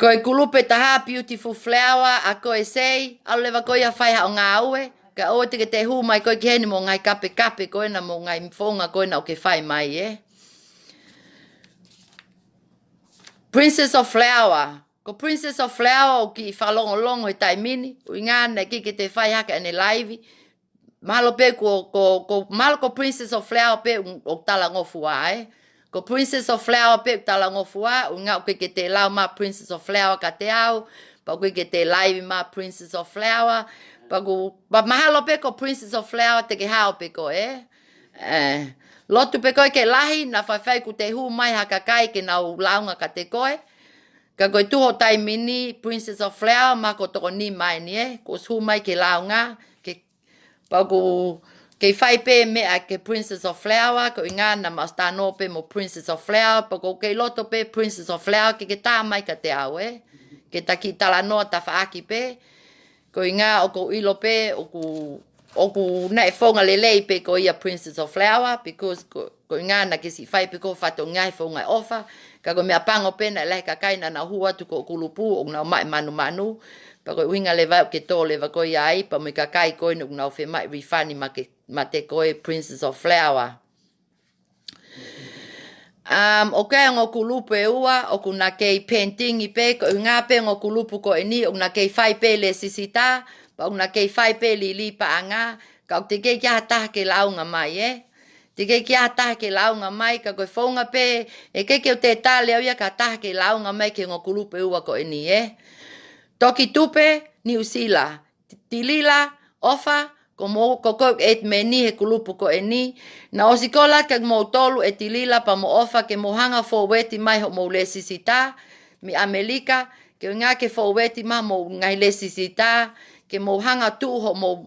Ko e kulupu ʻe taha, Beautiful Flower, ʻa ko e sei, ʻalu leva koe ia ʻo fai haʻo ngāue, kae ʻoua te ke toe hū mai koe ki heni mo e ngaahi kapekape ko ena mo e ngaahi founga ko ena ʻoku ke fai mai, ē? Princess of Flower. Ko Princess of Flower ʻoku kiʻi fakalongolongo he taimi ni, ʻuhinga naʻe ʻikai ke toe fai hake ʻene live. Mahalo pē ko, ko, ko, mahalo ko Princess of Flower pē ʻoku, ʻoku talangofua, ē? Ko Princess of Flower pē ʻoku talangofua, ʻuhinga ʻoku ʻikai ke toe lau mai Princess of Flower kiate au, pea ʻoku ʻikai ke toe live mai Princess of Flower, pea ʻoku, pea mahalo pē ko Princess of Flower te ke hao pē koe, ē? Ē, lotu pē koe ke lahi, naʻa faifai kuo toe hū mai ha kakai ke nau lāunga kiate koe. Ka ko e tuʻu ho taimi ni, Princess of Flower, mahalo ko e toko nima eni, ē? Kuo ʻosi hū mai ke lāunga, ke, pea ʻoku kei fai pē meʻa ki he Princess of Flower, ko e ʻuhinga naʻa mau ʻosi talanoa pē mo Princess of Flower, pea ʻoku kei loto pē Princess of Flower ke, ke tā mai kiate au, ē? Ke ta kiʻi talanoa tafaʻaki pē, ko e ʻuhinga ʻoku ou ʻilo pē, ʻoku, ʻoku naʻe founga lelei pē ko ia Princess of Flower, because ko, ko e ʻuhinga naʻa ke siʻi fai pē ko e fatongia he founga ʻofa, ka ko e meʻapango pē naʻe lahi e kakai naʻa nau hū atu ki hoʻo kulupu, ʻoku nau maʻu e manumanu, pea ko e ʻuhinga leva ʻoku ke tō leva koe ia ai, pea mo e kakai ko ena ʻoku nau fiemaʻu e refund meiate, meiate koe Princess of Flower. Um, ʻoku ʻi ai e ongo kulupu ʻe ua, ʻoku na kei pending pē, ko e ʻuhinga pē e ongo kulupu ko eni, ʻoku na kei fai pē lēsisita, pea ʻoku na kei fai pē lī paʻanga, ka ʻoku teʻeki ke ʻi ai ha taha ke lāunga mai, ē? Teʻeki ke ʻi ai ha taha ke lāunga mai, ka ko e founga pē, ʻe ʻikai ke u toe tali au ia ki ha taha ke lāunga mai ki he ongo kulupu ʻe ua ko eni, ē? Toki Tupe, New Zealand. Tilila, ʻOfa, ko mou, ko koe ʻa e admin he kulupu ko eni. Naʻe ʻosi kole atu kia moutolu ʻe Tilila pea mo ʻOfa ke mou hanga ʻo forward mai hoʻomou lēsisita mei ʻAmelika, ke ʻuhinga ke forward mai hoʻomou ngaahi lēsisita, ke mou hanga ʻo tuʻu hoʻomou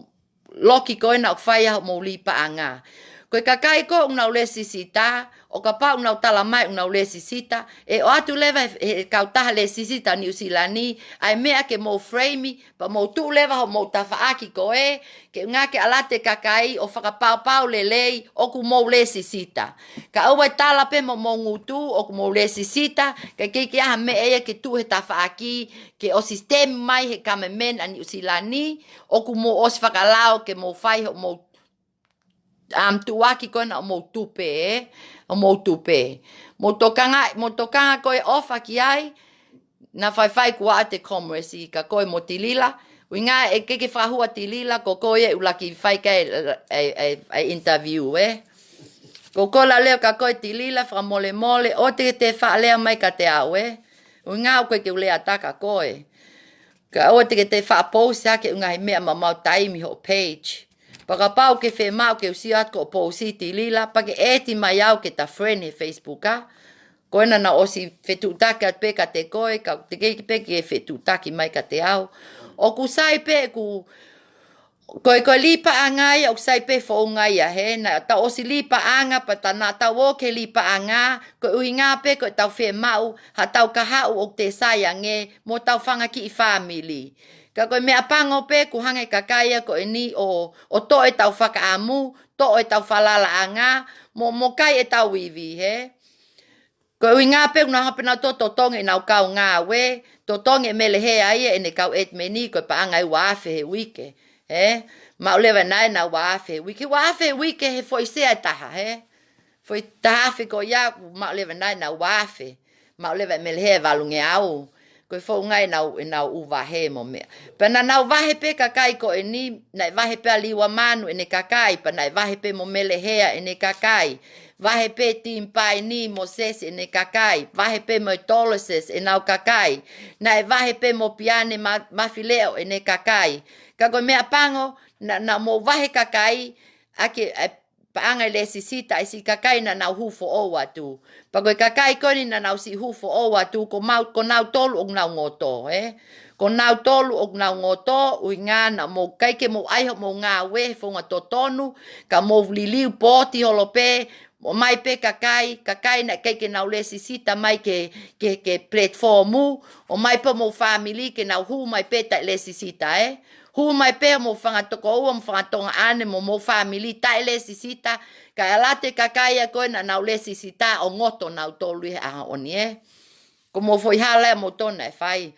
loki ko ena ʻoku fai ai hoʻomou lī paʻanga. Ko e kakai ko ē ʻoku nau lēsisita, ʻo kapau ʻoku nau tala mai ʻoku nau lēsisita, ʻe ʻoatu leva ʻe he, he kautaha lēsisita Niu Silani ʻa e meʻa ke mou frame, pea mou tuʻu leva hoʻomou tafaʻaki ko ē, ke ʻuhinga ke ʻalu atu e kakai ʻo fakapaupau lelei ʻoku mou lēsisita. Kae ʻoua ʻe tala pē mei hoʻomou ngutu ʻoku mou lēsisita, kae ʻikai ke ʻi ai ha meʻa ia ke tuʻu he tafaʻaki, ke ʻosi stamp mai he government ʻa Niu Silani, ʻoku mou ʻosi fakalao ke mou fai hoʻomou, um, tuʻuaki ko ena hoʻomou tupe, ē? Hoʻomou tupe. Mou tokanga, mou tokanga ko ē ʻOfa ki ai, naʻa faifai kuo ʻoatu e Commerce kia koe mo Tilila, ʻuhinga ʻe ʻikai ke fakahua Tilila, ko koe ia ʻoku lava ke fai ki ai e, e, e, e interview, ē? Ko e kole leva kia koe Tilila, fakamolemole, ʻoua te ke toe faʻa lea mai kiate au, ē? ʻUhinga ʻoku ʻikai ke u lea ʻatā kia koe. Ka ʻoua te ke toe faʻa pousi hake ʻū ngaahi meʻa maumau taimi hoʻo page. Pea kapau ʻoku ke fiemaʻu ke u sio atu ko hoʻo pousi, Tilila, pea ke ʻeti mai au ke ta friend he Facebook, ā. Ko ena naʻa ku ʻosi fetuʻutaki atu pē kiate koe, ka te ke pē ke fetuʻutaki mai kiate au. ʻOku sai pē ʻeku, ko e, ko e lī paʻanga ia, ʻoku sai pē founga ia, hē, naʻa tau ʻosi lī paʻanga, pea tā naʻa tau ō ki he lī paʻanga, ko e ʻuhinga pē ko ʻetau fiemaʻu haʻatau kahaʻu ʻoku toe sai ange mo hotau fanga kiʻi fāmili. Ka ko e meʻapango pē ʻoku hanga ʻe he kakai ia ko eni ʻo, ʻo toʻo ʻetau fakaʻamu, toʻo ʻetau falalaʻanga, mo, mo kai ʻetau ivi, hē. Ko e ʻuhinga pē ʻoku nau hanga pē ʻo totongi ʻenau kau ngāue, totongi ʻe Melehea ia ʻene kau ʻetimeni, ko e paʻanga ʻe ua afe he uike, hē. Maʻu leva ʻe nautolu ʻenau ua afe he uike, ua afe he uike he foʻi sea ʻe taha, hē. Foʻi taha afe ko ia, maʻu leva ʻe nautolu ʻenau ua afe. Maʻu leva ʻe Melehea ʻe valungeau. Ko e founga ʻenau, ʻenau ʻū vahe mo e meʻa. Pea naʻa nau vahe pē kakai ko eni, naʻe vahe pē ʻa Liua Manu ʻene kakai, pea naʻe vahe pē mo Melehea ʻene kakai. Vahe pē Tim Paini mo Sesi ʻene kakai. Vahe pē mo Tolosis ʻenau kakai. Naʻe vahe pē mo Piane Ma-, Mafileʻo ʻene kakai. Ka ko e meʻapango, naʻa, naʻa mou vahe kakai, ʻaki e paʻanga ʻi he lēsisita ʻa e siʻi kakai naʻa nau hū foʻou atu. Pea ko e kakai ko eni naʻa nau siʻi hū foʻou atu, ko mau, ko nautolu ʻoku nau ngoto, hē. Ko nautolu ʻoku nau ngoto, ʻuhinga naʻa mou ʻikai ke mou ʻai hoʻomou ngāue he founga totonu, ka mou liliu pooti holo pē, ʻomai pē kakai, kakai naʻe ʻikai ke nau lēsisita mai ki he, ki he, ki he platform, ʻomai pē homou fāmili ke nau hū mai pē taʻe lēsisita, ē. Hū mai pē homou fanga tokoua, mo fanga tuongaʻane, mo homou fāmili taʻe lēsisita, kae ʻalu atu e kakai ia ko ē naʻa nau lēsisita ʻo ngoto nautolu ʻi he ʻaho ni, ē. Ko hoʻomou foʻi hala ia ʻoku mou tonu ʻe fai.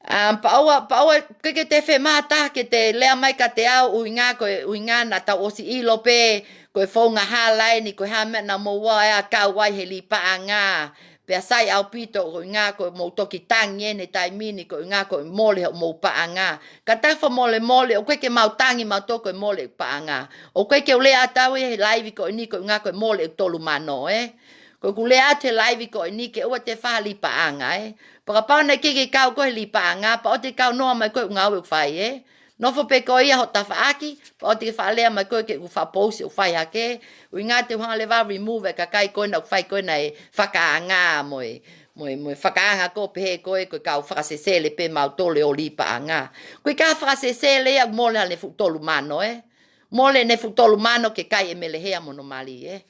Um, pea ʻoua, pea ʻoua, ʻikai ke toe fiemaʻu ha taha ke toe lea mai kiate au, ʻuhinga ko e, ʻuhinga naʻa tau ʻosi ʻilo pē, ko e founga hala eni, ko e hā e meʻa naʻa mou ō ai ʻo kau ai he lī paʻanga. Pea sai ʻaupito, ko e ʻuhinga ko hoʻomou toki tangi eni he taimi ni, ko e ʻuhinga ko e mole hoʻomou paʻanga. Kātaki fakamolemole, ʻoku ʻikai ke mau tangi mautolu ko e mole ʻeku paʻanga. ʻOku ʻikai ke u lea atu au ia he laivi ko eni, ko e ʻuhinga ko e mole ʻeku tolu mano, ē. Ko ʻeku lea atu he laivi ko eni ke ʻoua toe fai ha lī paʻanga, ē. Pea kapau naʻe ʻikai ke kau koe he lī paʻanga, pea ʻoua te ke kau noa mai koe he ʻū ngāue ʻoku fai, ē. Nofo pē koe ia hoʻo tafaʻaki, pea ʻoua te ke faʻa lea mai koe ke u faʻa pousi ʻoku fai hake. ʻUhinga te u hanga leva ʻo remove e kakai ko ē naʻa nau fai ko ē ʻenau fakaanga mo e, mo e, mo e fakaanga ko ē pehē ko ē ko e kau fakasesele pē mautolu ʻo lī paʻanga. Ko e kau fakasesele ia ʻoku mole ʻene fuʻu tolu mano, ē. Mole ʻene fuʻu tolu mano ke kai ʻe Melehea mo hono mali, ē.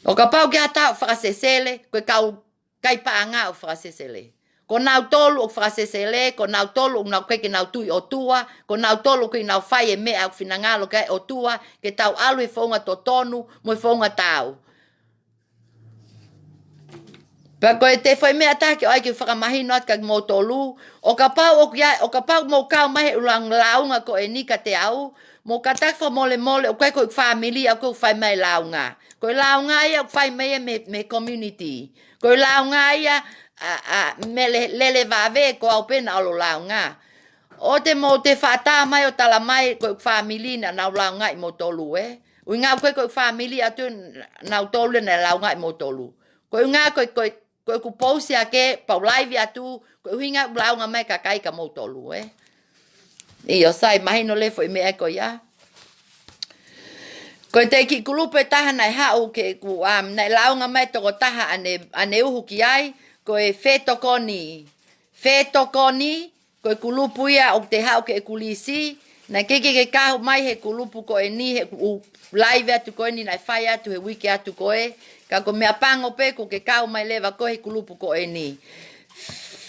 ʻO kapau ʻoku ʻi ai ha taha ʻoku fakasesele, ko e kau kai paʻanga ʻoku fakasesele. Ko nautolu ʻoku fakasesele, ko nautolu ʻoku nau ʻikai ke nau tui ʻOtua, ko nautolu ʻoku ʻikai ke nau fai e meʻa ʻoku finangalo ki ai ʻOtua, ke tau ʻalu he founga totonu, mo e founga taau. Pea ko e toe foʻi meʻa ʻe taha ke ʻoatu ke fakamahino atu kia moutolu, ʻo kapau ʻoku ʻi ai, ʻo kapau mou kau mai he ʻū lāunga ko eni kiate au, mou kātaki fakamolemole, ʻoku ʻikai ko e fāmili ʻaʻaku ʻoku fai mai e lāunga. Ko e lāunga ia ʻoku fai mai ia mei, mei he community. Ko e lāunga ia ʻa, ʻa Mele-, Lele Vave, ko au pē naʻa ʻalu ʻo lāunga. ʻOua te mou toe faʻa tā mai ʻo tala mai ko e fāmili naʻa nau lāungaʻi moutolu, ē. ʻUhinga ʻoku ʻikai ko e fāmili ʻaʻaku naʻa lāungaʻi moutolu. Ko e ʻuhinga ko e, ko e, ko ʻeku pousi hake, pea u laivi atu, ko e ʻuhinga ʻoku lāunga mai e kakai kia moutolu, ē. ʻIo, sai, mahino leva e foʻi meʻa ko ia. Ko e toe kiʻi kulupu ʻe taha naʻe haʻu ke ku, um, naʻe lāunga mai e tokotaha ʻaneuhu ki ai, ko e Fetokoni. Fetokoni, ko e kulupu ia ʻoku toe haʻu ki heʻeku lisi, naʻe ʻikai ke, ke kau mai he kulupu ko eni, he ʻū laivi atu ko eni naʻe fai atu he uike atu ko ē, ka ko e meʻapango pē kuo ke kau mai leva koe he kulupu ko eni.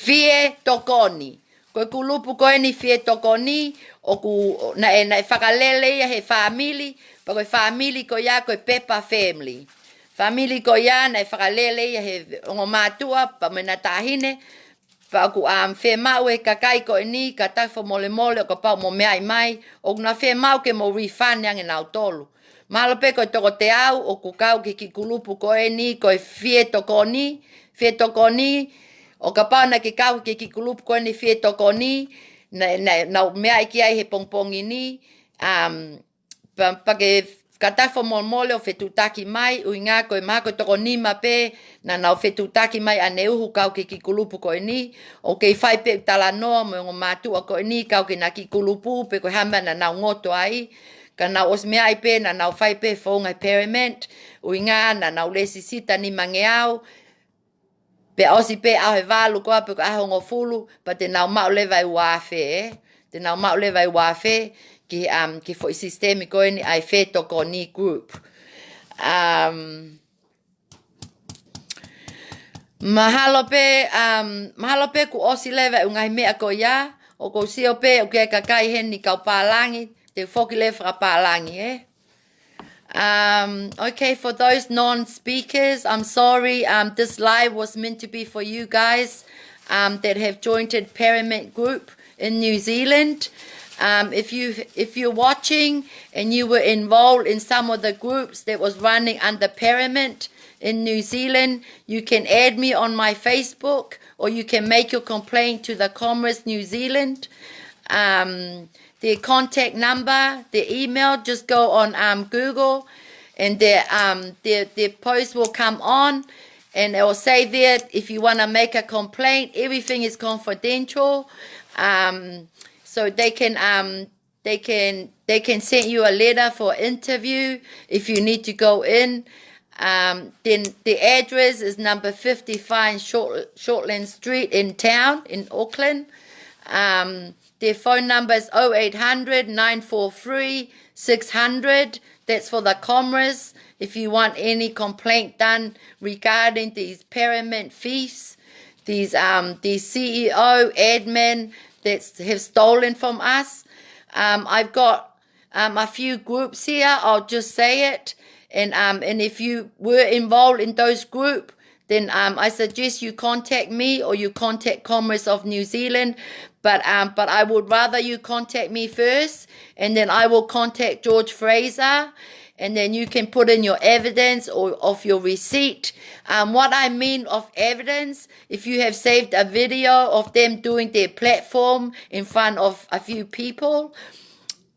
Fetokoni. Ko e kulupu ko eni Fetokoni, ʻoku, naʻe, naʻe fakalele ia he fāmili, pea ko e fāmili ko ia ko e Pepa family. Fāmili ko ia naʻe fakalele ia he ongo mātuʻa, pea mo ʻena taʻahine, pea ʻoku, um, fiemaʻu ʻe he kakai ko eni, kātaki fakamolemole, ʻo kapau mou meaʻi mai, ʻoku na fiemaʻu ke mou refund ange nautolu. Mahalo pē ko e toko teau ʻoku kau ki he kiʻi kulupu ko eni ko e Fetokoni, Fetokoni, ʻo kapau naʻa ke kau ki he kiʻi kulupu ko eni Fetokoni, naʻa, naʻa, naʻa ku meaʻi ki ai he pongipongi ni, um, pea, pea ke kātaki fakamolemole ʻo fetuʻutaki mai, ʻuhinga ko e mahalo ko e toko nima pē naʻa nau fetuʻutaki mai ʻaneuhu kau ki he kiʻi kulupu ko eni, ʻoku kei fai pē ʻeku talanoa mo e ongo mātuʻa ko eni kau ki heʻena kiʻi kulupu pe ko e hā e meʻa naʻa nau ngoto ai, ka nau ʻosi meaʻi pē naʻa nau fai pē founga he Parliament, ʻuhinga naʻa nau lēsisita nimangeau, pea ʻosi pē ʻaho ʻe valu ko ā pe ko e ʻaho ʻe hongofulu, pea te nau maʻu leva e uafe, ē? Te nau maʻu leva e uafe ki, um, ki he foʻi sisitemi ko eni ʻa e fetokoni group. Um, mahalo pē, um, mahalo pē kuo ʻosi leva e ngaahi meʻa ko ia, ʻoku ou sio pē ʻoku ʻi ai e kakai heni kau pālangi, te u foki leva fakapālangi, ē? Um, okay, for those non-speakers, I'm sorry. Um, this live was meant to be for you guys, um, that have joined a Parliament group in New Zealand. Um, if you, if you're watching and you were involved in some of the groups that was running under Parliament in New Zealand, you can add me on my Facebook or you can make your complaint to the Commerce New Zealand. Um, their contact number, their email, just go on, um, Google, and their, um, their, their post will come on, and it will say there if you wanna make a complaint. Everything is confidential. Um, so they can, um, they can, they can send you a letter for interview if you need to go in. Um, then the address is number fifty-five Short-, Shortland Street in town, in Auckland. Um, their phone number is oh eight hundred, nine four three, six hundred. That's for the Commerce. If you want any complaint done regarding these Parliament thieves, these, um, these C E O, admin that have stolen from us. Um, I've got, um, a few groups here. I'll just say it. And, um, and if you were involved in those group, then, um, I suggest you contact me or you contact Commerce of New Zealand. But, um, but I would rather you contact me first, and then I will contact George Fraser, and then you can put in your evidence or of your receipt. Um, what I mean of evidence, if you have saved a video of them doing their platform in front of a few people,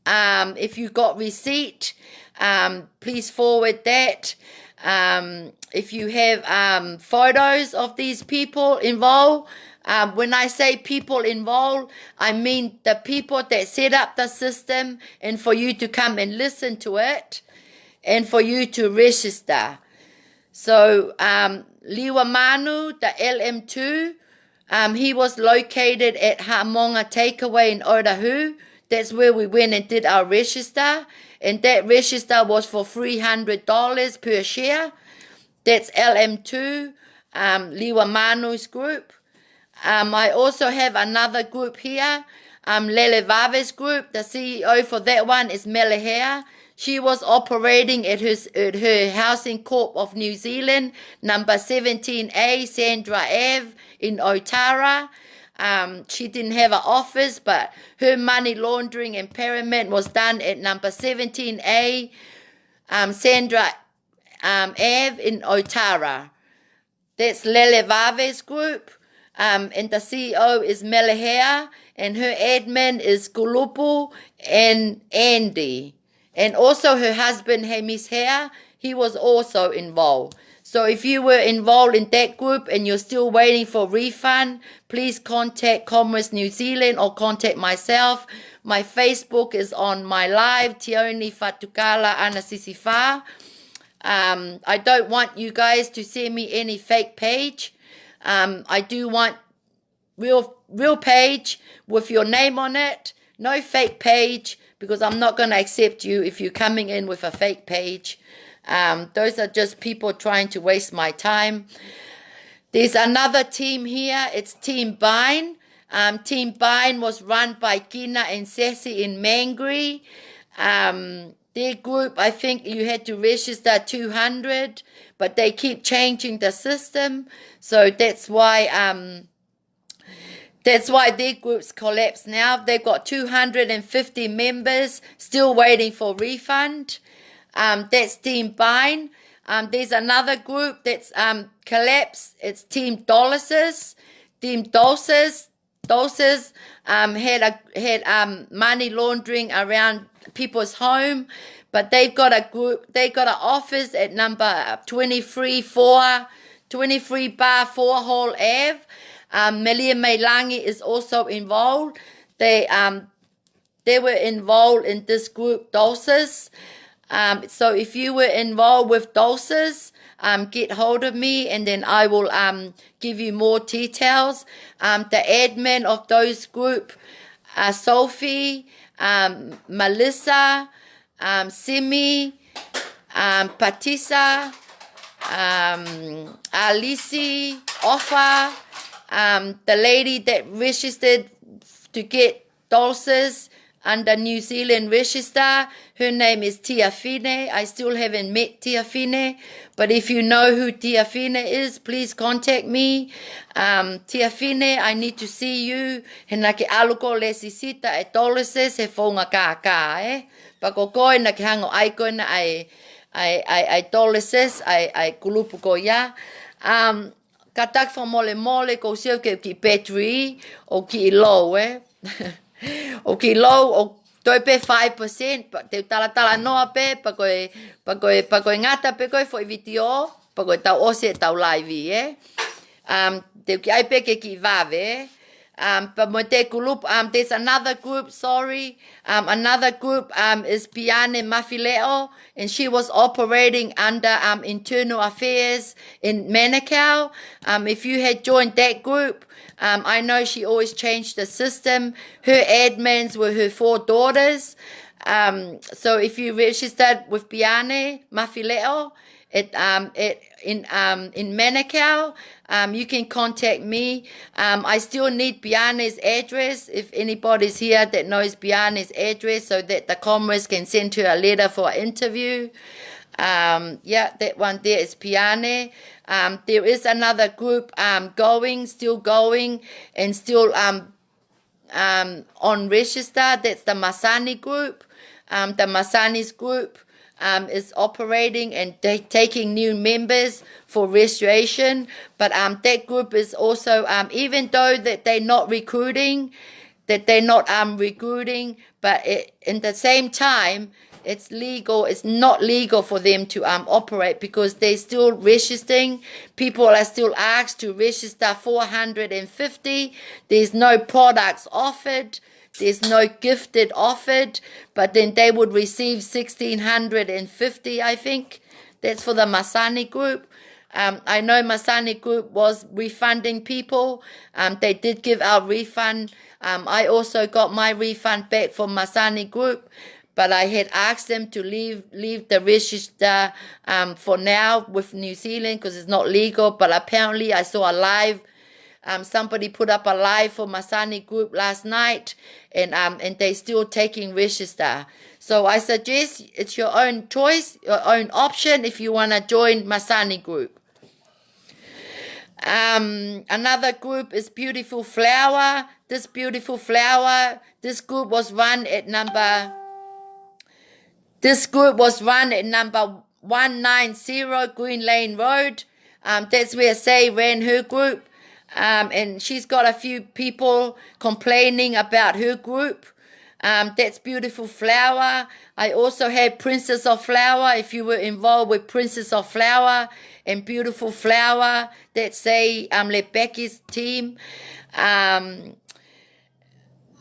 um, if you got receipt, um, please forward that. Um, if you have, um, photos of these people involved, um, when I say people involved, I mean the people that set up the system and for you to come and listen to it and for you to register. So, um, Liua Manu, the L M two, um, he was located at Haʻamonga Takeaway in Otahuhu. That's where we went and did our register. And that register was for three hundred dollars per share. That's L M two, um, Liua Manu's group. Um, I also have another group here, um, Lele Vave's group. The C E O for that one is Mele Hea. She was operating at her, at her Housing Corp of New Zealand, number seventeen A Sandra Ave in Otara. Um, she didn't have an office, but her money laundering and payment was done at number seventeen A, um, Sandra, um, Ave in Otara. That's Lele Vave's group. Um, and the C E O is Mele Hea, and her admin is Kulupu and Andy. And also her husband, Hamish Hea, he was also involved. So if you were involved in that group and you're still waiting for refund, please contact Commerce New Zealand or contact myself. My Facebook is on my live, Tioni Fatukala Anasisifa. Um, I don't want you guys to send me any fake page. Um, I do want real, real page with your name on it. No fake page, because I'm not gonna accept you if you're coming in with a fake page. Um, those are just people trying to waste my time. There's another team here. It's Team Bind. Um, Team Bind was run by Gina and Sassy in Mangere. Um, their group, I think you had to register two hundred, but they keep changing the system. So that's why, um, that's why their groups collapse now. They've got two hundred and fifty members still waiting for refund. Um, that's Team Bind. Um, there's another group that's, um, collapsed. It's Team Dolasis. Team Dolasis, Dolasis, um, had a, had, um, money laundering around people's home, but they've got a group, they got an office at number twenty-three four, twenty-three bar four Hall Ave. Um, Melia Meilangi is also involved. They, um, they were involved in this group, Dulces. Um, so if you were involved with Dulces, um, get hold of me and then I will, um, give you more details. Um, the admin of those group are Sophie, um, Melissa, um, Simi, um, Patisa, um, Alisi, Offa, um, the lady that registered to get Dulces under New Zealand register. Her name is Tiafine. I still haven't met Tiafine, but if you know who Tiafine is, please contact me. Um, Tiafine, I need to see you. He naʻa ke ʻalu koe ʻo lēsisita e Dulces he founga kākā, ē. Pea ko koe naʻa ke hanga ʻo ʻai ko ena ʻa e, ʻa e, ʻa e, ʻa e Dulces, ʻa e, ʻa e kulupu ko ia. Um, kātaki fakamolemole, ʻoku ou sio ki he battery, ʻoku kiʻi low, ē. ʻOku kiʻi low, ʻoku toe pē five percent, pea te u talatalanoa pē, pea ko e, pea ko e, pea ko e ngata pē ko e foʻi vitiō, pea ko e tau ʻosi ʻetau live, ē. Um, te u kiʻi ʻai pē ke kiʻi vave, ē. Um, but with that group, um, there's another group, sorry. Um, another group, um, is Piane Mafileʻo, and she was operating under, um, Internal Affairs in Manukau. Um, if you had joined that group, um, I know she always changed the system. Her admins were her four daughters. Um, so if you registered with Piane Mafileʻo, it, um, it, in, um, in Manukau, um, you can contact me. Um, I still need Piane's address. If anybody's here that knows Piane's address, so that the Commerce can send her a letter for an interview. Um, yeah, that one there is Piane. Um, there is another group, um, going, still going, and still, um, um, on register. That's the Masani group. Um, the Masani's group, um, is operating and ta- taking new members for registration. But, um, that group is also, um, even though that they're not recruiting, that they're not, um, recruiting, but it, in the same time, it's legal, it's not legal for them to, um, operate because they're still registering. People are still asked to register four hundred and fifty. There's no products offered. There's no gifted offered, but then they would receive sixteen hundred and fifty, I think. That's for the Masani group. Um, I know Masani group was refunding people. Um, they did give out refund. Um, I also got my refund back from Masani group, but I had asked them to leave, leave the register, um, for now with New Zealand 'cause it's not legal. But apparently I saw a live, um, somebody put up a live for Masani group last night, and, um, and they still taking register. So I suggest it's your own choice, your own option if you wanna join Masani group. Um, another group is Beautiful Flower. This Beautiful Flower, this group was run at number, this group was run at number one nine zero Green Lane Road. Um, that's where Say ran her group. Um, and she's got a few people complaining about her group. Um, that's Beautiful Flower. I also had Princess of Flower. If you were involved with Princess of Flower and Beautiful Flower, that's Say, um, Lebecki's team. Um,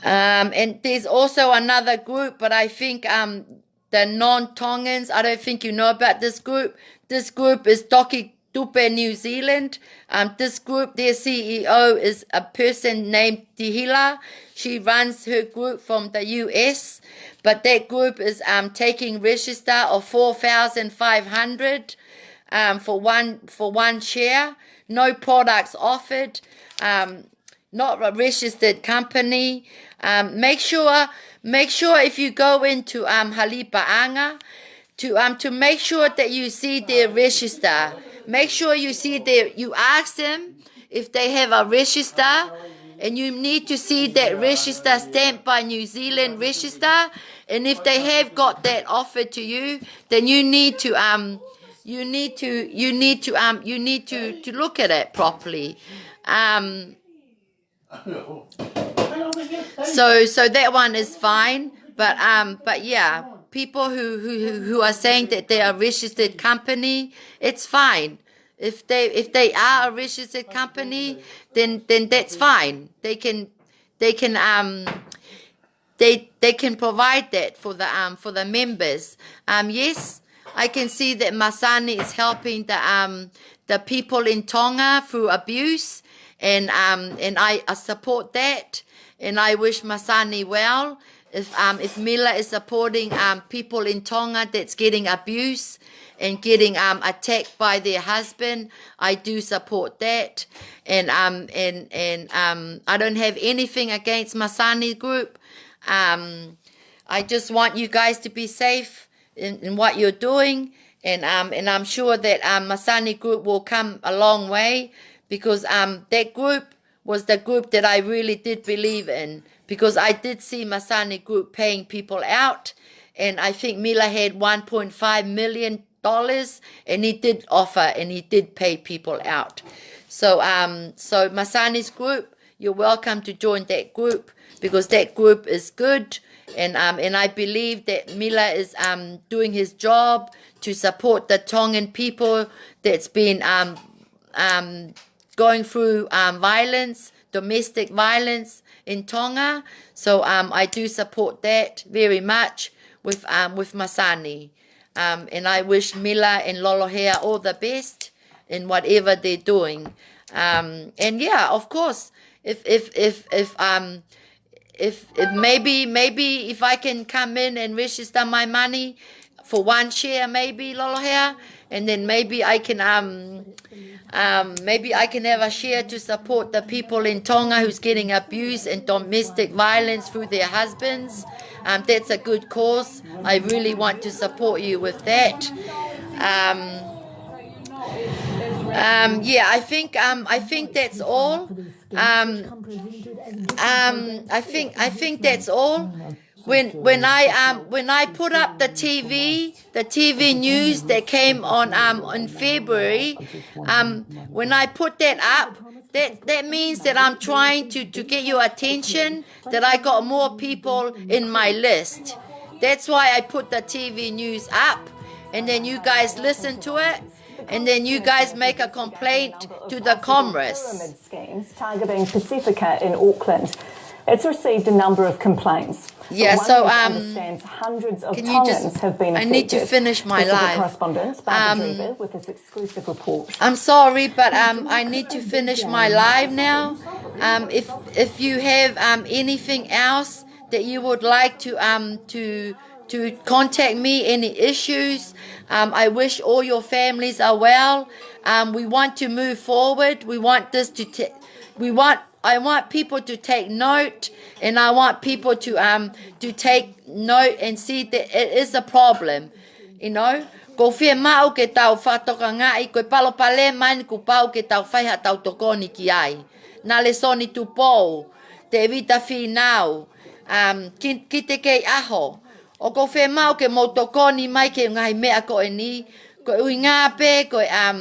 um, and there's also another group, but I think, um, the non-Tongans, I don't think you know about this group. This group is Toki Tupe New Zealand. Um, this group, their C E O is a person named Tihila. She runs her group from the U S, but that group is, um, taking register of four thousand five hundred, um, for one, for one share. No products offered. Um, not a registered company. Um, make sure, make sure if you go into, um, Halipaʻanga, to, um, to make sure that you see their register. Make sure you see their, you ask them if they have a register, and you need to see that register stamped by New Zealand Register. And if they have got that offer to you, then you need to, um, you need to, you need to, um, you need to, to look at it properly. Um, so, so that one is fine. But um, but yeah, people who, who who are saying that they are registered company, it's fine. If they if they are a registered company, then then that's fine. They can they can um they they can provide that for the um for the members. Um, yes, I can see that Masani is helping the um the people in Tonga through abuse, and um and I, I support that, and I wish Masani well. If um if Mila is supporting um people in Tonga that's getting abused and getting um attacked by their husband, I do support that, and um and and um I don't have anything against Masani group. Um, I just want you guys to be safe in, in what you're doing, and um and I'm sure that um Masani group will come a long way, because um that group was the group that I really did believe in, because I did see Masani Group paying people out, and I think Mila had one point five million dollars, and he did offer and he did pay people out. So um, so Masani's group, you're welcome to join that group, because that group is good, and um, and I believe that Mila is um doing his job to support the Tongan people that's been um um going through um, violence, domestic violence in Tonga. So um, I do support that very much with um, with Masani. Um, and I wish Mila and Lolohea all the best in whatever they're doing. Um, and yeah, of course, if if if if um if, if maybe maybe if I can come in and register my money for one share, maybe, Lolohea, and then maybe I can um um maybe I can have a share to support the people in Tonga who's getting abused and domestic violence through their husbands. Um, that's a good cause. I really want to support you with that. Um, um, yeah, I think um, I think that's all. Um, um, I think I think that's all. When when I um when I put up the T V, the T V news that came on um in February, um when I put that up, that that means that I'm trying to to get your attention, that I got more people in my list. That's why I put the T V news up, and then you guys listen to it, and then you guys make a complaint to the Commerce. Schemes targeting Pasifika in Auckland. It's received a number of complaints. Yeah, so um, understands hundreds of Tongans have been affected. I need to finish my live. Correspondent Barbara Dreaver with this exclusive report. I'm sorry, but um, I need to finish my live now. Um, if if you have um anything else that you would like to um to to contact me, any issues. Um, I wish all your families are well. Um, we want to move forward. We want this to ta- we want I want people to take note, and I want people to um to take note and see that it is a problem. You know, ko fie mau ke tau fatokangaʻi ko e palopalema eni kuo pau ke tau fai ha tau tokoni ki ai. Nalesoni Tupou, Tevita Finau, um, ki, ki te kei aho. ʻOku ou fie mau ke mou tokoni mai ki he ngaahi meʻa ko eni, ko e ʻuhinga pē, ko e, um,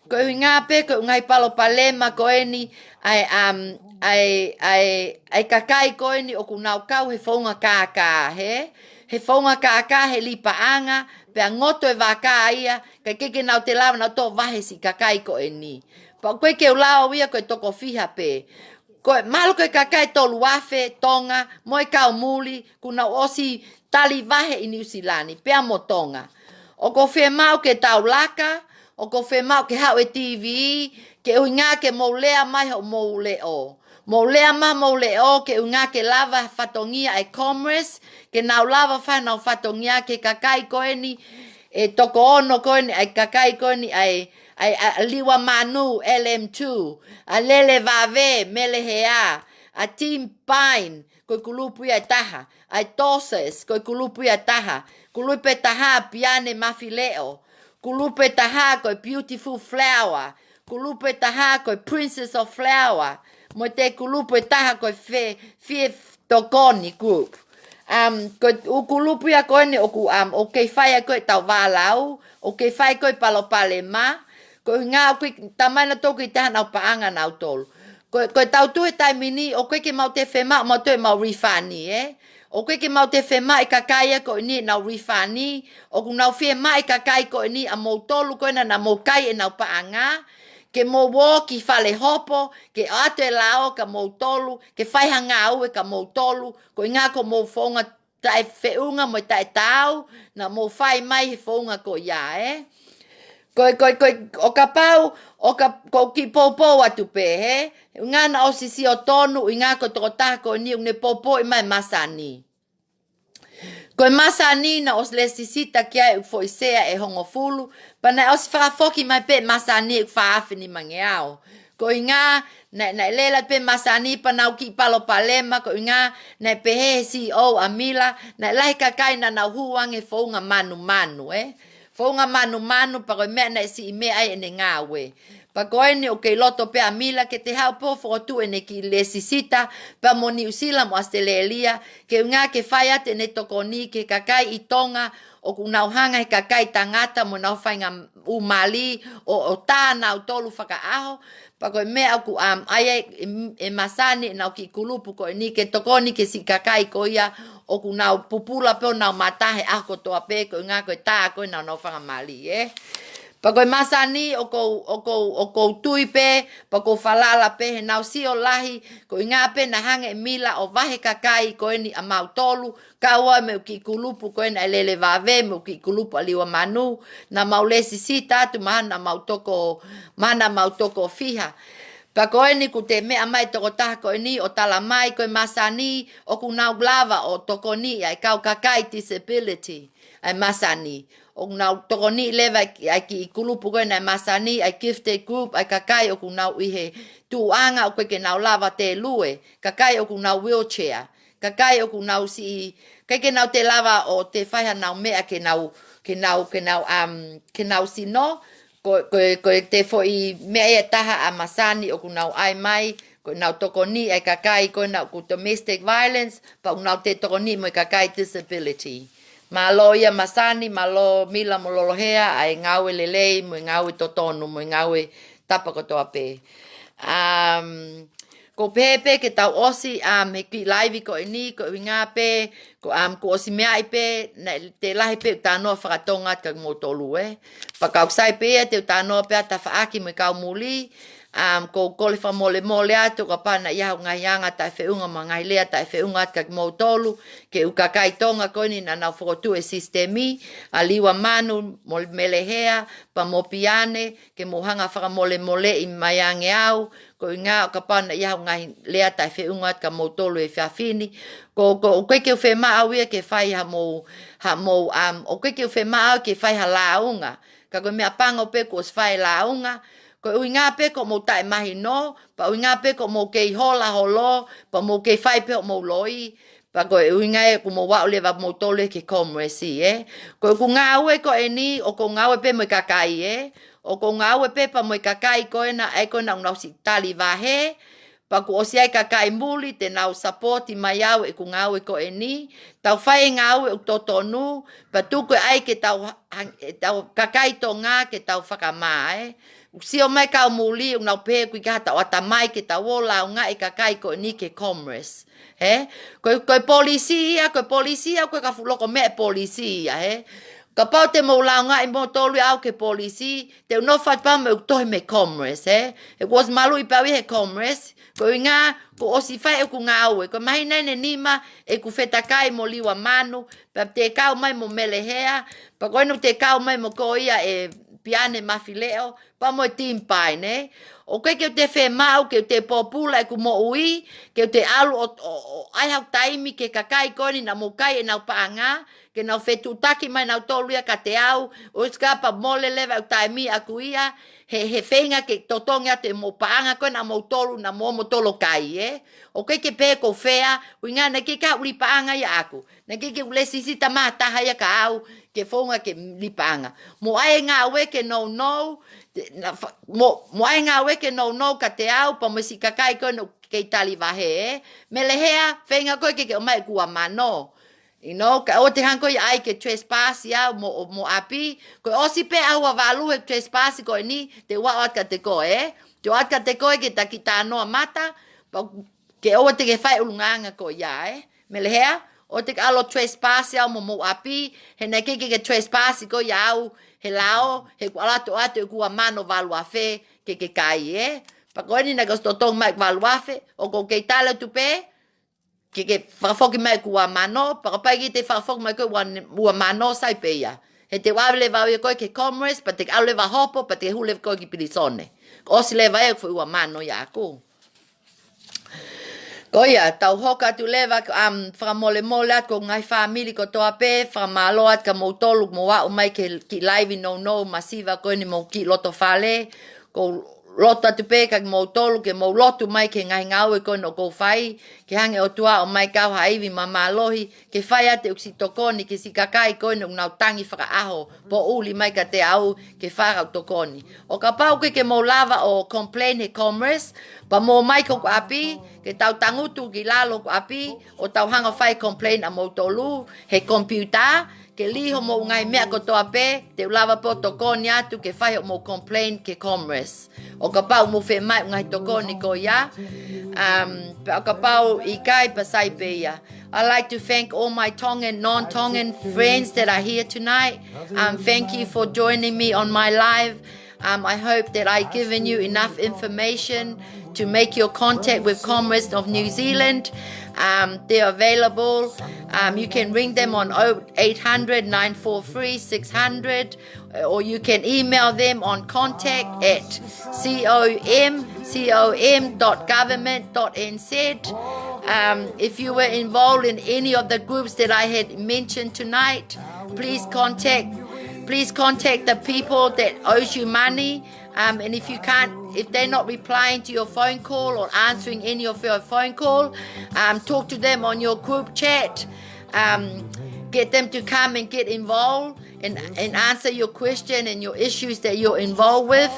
ko e ʻuhinga pē, ko e ngaahi palopalema ko eni, ʻa e, um, ʻa e, ʻa e, ʻa e kakai ko eni ʻoku nau kau he founga kākā, he, he founga kākā, he lipaʻanga, pea ngoto e vaka ia, kae ʻikai ke nau toe lava ʻo nau toe vahe siʻi kakai ko eni. Pea ko e ke u lau ia ko e toko fiha pē. Ko e mahalo ko e kakai tolu afe Tonga, mo e kau muli, kuo nau ʻosi tali vahe ʻi Niu Sila ni, pea mo Tonga. ʻOku ou fie mau ke tau laka, ʻoku ou fie mau ke haʻu e T V, ke ʻuhinga ke mou lea mai hoʻomou leʻo. Mou lea mai hoʻomou leʻo, ke ʻuhinga ke lava fatongia e Commerce, ke nau lava fai ʻenau fatongia ki he kakai ko eni, e toko ono ko eni ʻa e kakai ko eni ʻa e, ʻa e, ʻa Liua Manu, L M two, ʻa Lele Vave, Mele Hea, ʻa Tim Pine, ko e kulupu ia ʻe taha, ʻa e Doses, ko e kulupu ia ʻe taha, kulupu ʻe taha Piane Mafileʻo, kulupu ʻe taha ko e Beautiful Flower, kulupu ʻe taha ko e Princess of Flower, mo e te kulupu ʻe taha ko e Fe, Fie Tokoni Group. Um, ko e ʻū kulupu ia ko eni ʻoku, um, ʻoku kei fai ai ko e tau vālau, ʻoku kei fai ko e palopalema, ko e ʻuhinga ʻoku ʻikai tamai na toku ʻi taha nau paʻanga nautolu. Ko, ko e tau tuʻu he taimi ni, ʻoku ʻikai ke mau toe fie mau, mau toe mau refund, ē? ʻOku ʻikai ke mau toe fiemaʻu e kakai ia ko eni ʻenau refund, ʻoku nau fiemaʻu e kakai ko eni ʻa moutolu ko ena naʻa mou kai ʻenau paʻanga, ke mou ō ki falehopo, ke ʻoatu e lao kia moutolu, ke fai ha ngāue kia moutolu, koeʻuhinga ko hoʻomou founga taʻefeʻunga mo e taʻetaau naʻa mou fai mai he founga ko ia, ē. Ko e, ko e, ko e, ʻo kapau, ʻo ka, ʻoku ou kiʻi poupou atu pē, hē? ʻUhinga naʻa ʻosi sio tonu, ʻuhinga ko e tokotaha ko eni ʻoku ne poupouʻi mai e masani. Ko e masani naʻe ʻosi lēsisita ki ai ʻeku foʻi sea ʻe hongofulu, pea naʻe ʻosi fakafoki mai pē e masani ʻeku fā afe nimangeau. Koeʻuhinga, naʻe, naʻe lele pē e masani pea nau kiʻi palopalema, koeʻuhinga, naʻe pehē he C E O ʻa Mila, naʻe lahi e kakai naʻa nau hū ange he founga manumanu, ē. Founga manumanu, pea ko e meʻa naʻe siʻi meʻa ai ʻene ngāue. Pea ko eni ʻoku kei loto pē ʻa Mila ke toe haʻu pē ʻo fokotuʻu ʻene kiʻi lēsisita, pea mo Niu Sila mo ʻAositelēlia, koeʻuhinga ke fai atu ʻene tokoni ki he kakai ʻi Tonga, ʻoku nau hanga he kakai tangata mo ʻenau faʻahinga ʻū mali, ʻo, ʻo tā nautolu fakaʻaho, pea ko e meʻa ʻoku, um, ʻai ai e, e masani ʻenau kiʻi kulupu ko eni ke tokoni ki he siʻi kakai ko ia ʻoku nau pupula pē honau mata he ʻaho kotoa pē koeʻuhinga ko e tā ko ē honau faʻahinga mali, ē. Pea ko e masani ʻoku ou, ʻoku ou, ʻoku ou tui pē, pea ʻoku ou falala pē he naʻa nau sio lahi, koeʻuhinga pē naʻe hanga ʻe Mila ʻo vahe e kakai ko eni ʻa mautolu, kau ai mo e kiʻi kulupu ko ena ʻa e lele vave, mo e kiʻi kulupu ʻa Liua Manu, naʻa mau lēsisita atu mahalo naʻa mau toko, mahalo naʻa mau toko fiha. Pea ko eni kuo toe meʻa mai e tokotaha ko eni ʻo tala mai ko e masani ʻoku nau lava ʻo tokoniʻi ʻa e kau kakai disability ʻa e masani. ʻOku nau tokoniʻi leva ʻa e kiʻi kulupu ko ena ʻa e masani, ʻa e gifted group, ʻa e kakai ʻoku nau ʻi he tuʻuʻanga ʻoku ʻikai ke nau lava toe lue, kakai ʻoku nau wheelchair, kakai ʻoku nau siʻi, ʻikai ke nau toe lava ʻo toe fai hanau meʻa ke nau, ke nau, ke nau, um, ke nau sino, ko, ko, ko e toe foʻi meʻa ia ʻe taha ʻa e masani ʻoku nau ʻai mai, ko ʻenau tokoniʻi ʻa e kakai ko ena ʻoku domestic violence, pea ʻoku nau toe tokoniʻi mo e kakai disability. Mālō ia masani, mālō Mila mo Lolohea, ʻa e ngāue lelei, mo e ngāue totonu, mo e ngāue tapa kotoa pē. Um, ʻoku ou pehē pē ke tau ʻosi, um, he kiʻi laivi ko eni, koeʻuhinga pē, ko, um, kuo ʻosi meaʻi pē, naʻe toe lahi pē ʻeku talanoa fakatonga atu kia moutolu, ē. Pea ka ʻoku sai pē ia te u talanoa pē ʻa e tafaʻaki mo e kau muli, um, ʻoku ou kole fakamolemole atu, kapau naʻe ʻi ai haʻaku ngaahi anga taʻefeʻunga mo e ngaahi lea taʻefeʻunga atu kia moutolu, ki he ʻū kakai Tonga ko eni naʻa nau fokotuʻu e sisitemi, ʻa Liua Manu, mo Melehea, pea mo Piane, ke mou hanga fakamolemoleʻi mai ange au, koeʻuhinga ʻo kapau naʻe ʻi ai haʻaku ngaahi lea taʻefeʻunga atu kia moutolu he efiafi ni. Ko, ko, ʻoku ʻikai ke u fiemaʻu ia ke fai haʻamou, haʻamou, um, ʻoku ʻikai ke u fiemaʻu ke fai ha lāunga. Ka ko e meʻapango pē kuo ʻosi fai e lāunga, koeʻuhinga pē ko hoʻomou taʻemahino, pea ʻuhinga pē ko hoʻomou kei hola holo, pea mou kei fai pē hoʻomou loi, pea ko e ʻuhinga ē kuo mou aʻu leva moutolu ki he Commerce, ē. Ko ʻeku ngāue ko eni, ʻoku ou ngāue pē mo e kakai, ē. ʻOku ou ngāue pē pea mo e kakai ko ena, ʻa ē ko ena ʻoku nau siʻi tali vahe, pea kuo ʻosi ʻi ai e kakai muli te nau sapoti mai au ʻeku ngāue ko eni, tau fai e ngāue ʻoku totonu, pea tuku e ʻai ke tau ha-, ha-, ʻetau kakai Tonga ke tau fakamā, ē. ʻOku sio mai e kau muli, ʻoku nau pehē ʻoku ʻikai ha taʻu ʻatamai ke tau ō ʻo lāungaʻi e kakai ko eni ki he Commerce. Hē? Ko e, ko e polisi ia, ko e polisi ia, ʻoku ʻikai ke fuʻu loko meʻa e polisi ia, hē? Kapau te mou lāungaʻi moutolu au ki he polisi, te u nofo atu pē au mo ʻeku tohi mei he Commerce, hē? He kuo ʻosi maluʻi pē au ia he Commerce, koeʻuhinga kuo ʻosi fai ʻeku ngāue. Ko e māhina ʻeni ʻe nima ʻeku fetakai mo Liua Manu, pea toe kau mai mo Melehea, pea ko eni toe kau mai mo ko ia ē Piane Mafileʻo, pea mo e Team Pine, ē. ʻOku ʻikai ke u toe fiemaʻu ke u toe pōpula ʻeku moʻui, ke u toe ʻalu ʻo, ʻo, ʻo ʻai haʻaku taimi ki he kakai ko eni naʻa mou kai ʻenau paʻanga, ke nau fetuʻutaki mai nautolu ia kiate au, ʻosi ka pea mole leva ʻeku taimi ʻaʻaku ia, he, he feinga ke totongi atu ʻemou paʻanga ko ē naʻa moutolu, naʻa mou, moutolu kai, ē. ʻOku ʻikai ke pehē ʻoku ou fea, ʻuhinga naʻe ʻikai ke u lī paʻanga ia ʻaʻaku. Naʻe ʻikai ke u lēsisita mai ha taha ia kia au, ke founga ke lī paʻanga. Mou ʻai e ngāue ke nounou, te, na fa-, mou, mou ʻai e ngāue ke nounou kiate au, pea mo e siʻi kakai ko ē naʻa nau kei tali vahe, ē. Melehea, feinga koe ke ke ʻomai ʻeku ua mano. You know, kae ʻoua te ke hanga koe ia ʻai ke trespass ia mo, mo ʻapi. Ko e ʻosi pē ʻaho ua valu he trespass ko eni, te u ʻoatu kiate koe, ē. Te u ʻoatu kiate koe ke ta kiʻi talanoa mata, pea ke ʻoua te ke fai e ʻulungaanga ko ia, ē. Melehea, ʻoua te ke ʻalu ʻo trespass au mo homou ʻapi, he naʻe ʻikai ke ke trespass koe ʻia au he lao, he kuo ʻalu atu ʻeku ua mano valu afe ke ke kai, ē. Pea ko eni naʻe ʻosi totongi mai ʻeku valu afe, ʻoku ou kei tali atu pē, ke ke fakafoki mai ʻeku ua mano, pea kapau ʻe ʻikai te ke fakafoki mai ko e ua, ua mano, sai pē ia. He te u ʻave leva au ia koe ki he Commerce, pea te ke ʻalu leva hopo, pea te ke hū leva koe ki pilīsone. Kuo ʻosi leva ʻeku foʻi ua mano ʻiate koe. Ko ia, tau hoko atu leva, um, fakamolemole atu ki he ngaahi fāmili kotoa pē, fakamālō atu kia moutolu, mou aʻu mai ki he kiʻi laivi nounou masiva ko eni mou kiʻi loto fale, ʻoku ou loto atu pē kia moutolu, ke mou lotu mai ki he ngaahi ngāue ko eni ʻoku ou fai, ke hanga ʻe he ʻOtua ʻo ʻomai kia au ha ivi māmālohi, ke fai atu ʻeku siʻi tokoni ki he siʻi kakai ko eni ʻoku nau tangi fakaʻaho, poʻuli mai kiate au, ke fai haʻaku tokoni. ʻO kapau ʻoku ʻikai ke mou lava ʻo complain he Commerce, pea mou ō mai ki hoku ʻapi, ke tau tangutu ki lalo hoku ʻapi, ʻo tau hanga ʻo fai complain ʻa moutolu, he computer, ke lī homou ngaahi meʻa kotoa pē, te u lava pē ʻo tokoni atu ke fai hoʻomou complain ki he Commerce. ʻO kapau mou fiemaʻu e ngaahi tokoni ko ia, um, pea ʻo kapau ʻikai pea sai pē ia. I'd like to thank all my Tongan, non-Tongan friends that are here tonight. Um, thank you for joining me on my live. Um, I hope that I given you enough information to make your contact with Commerce of New Zealand. Um, they're available. Um, you can ring them on oh eight hundred, nine four three, six hundred, or you can email them on contact at com, com dot government dot nz. Um, if you were involved in any of the groups that I had mentioned tonight, please contact, please contact the people that owes you money. Um, and if you can't, if they're not replying to your phone call or answering any of your phone call, um, talk to them on your group chat. Um, get them to come and get involved and, and answer your question and your issues that you're involved with.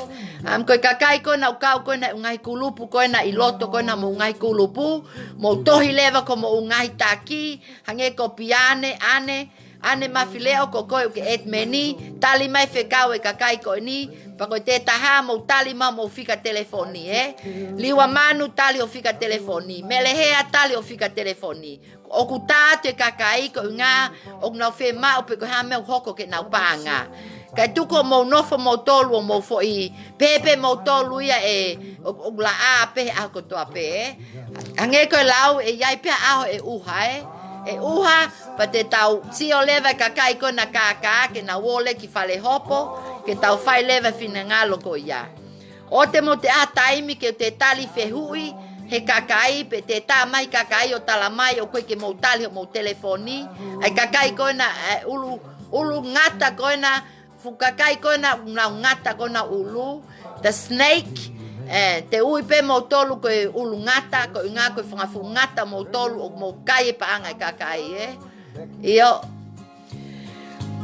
Um, ko e kakai ko ena ʻoku kau ko ena ʻi he ngaahi kulupu ko ena ʻi loto ko ena homou ngaahi kulupu, mou tohi leva ki homou ngaahi taki, hangē ko Piane, ʻAne, ʻAne Mafileʻo, ko koe ʻoku ke admin, tali mai fekau e kakai ko eni, pea ko e taha mou tali mai homou fika telefoni, ē. Liua Manu, tali hoʻo fika telefoni. Melehea, tali hoʻo fika telefoni. ʻOku tā atu e kakai koeʻuhinga ʻoku nau fiemaʻu pe ko e hā e meʻa ʻoku hoko ke nau paʻanga. Kae tuku hoʻomou nofo moutolu ʻo mou foʻi pēpē moutolu ia ē, ʻo, ʻo laʻā pē he ʻaho kotoa pē, ē. Hangē ko e lau, ʻe ʻi ai pē ha ʻaho ʻe ʻuha, ē. ʻE ʻuha, pea te tau sio leva e kakai ko ena kākā ke nau ō leva ki falehopo, ke tau fai leva e finangalo ko ia. ʻOua te mou toe ʻai ha taimi ke te tali fehuʻi he kakai, pe te tā mai kakai ʻo tala mai ʻoku ʻikai ke mou tali homou telefoni. ʻAi kakai ko ena, ʻe, ʻulu, ʻulu ngata ko ena, fuʻu kakai ko ena, nau ngata ko ena ʻulu. The snake, ē, te u ui pē moutolu ko e ʻulu ngata, koeʻuhinga ko e fanga fuʻu ngata moutolu ʻoku mou kai e paʻanga e kakai, ē. ʻIo.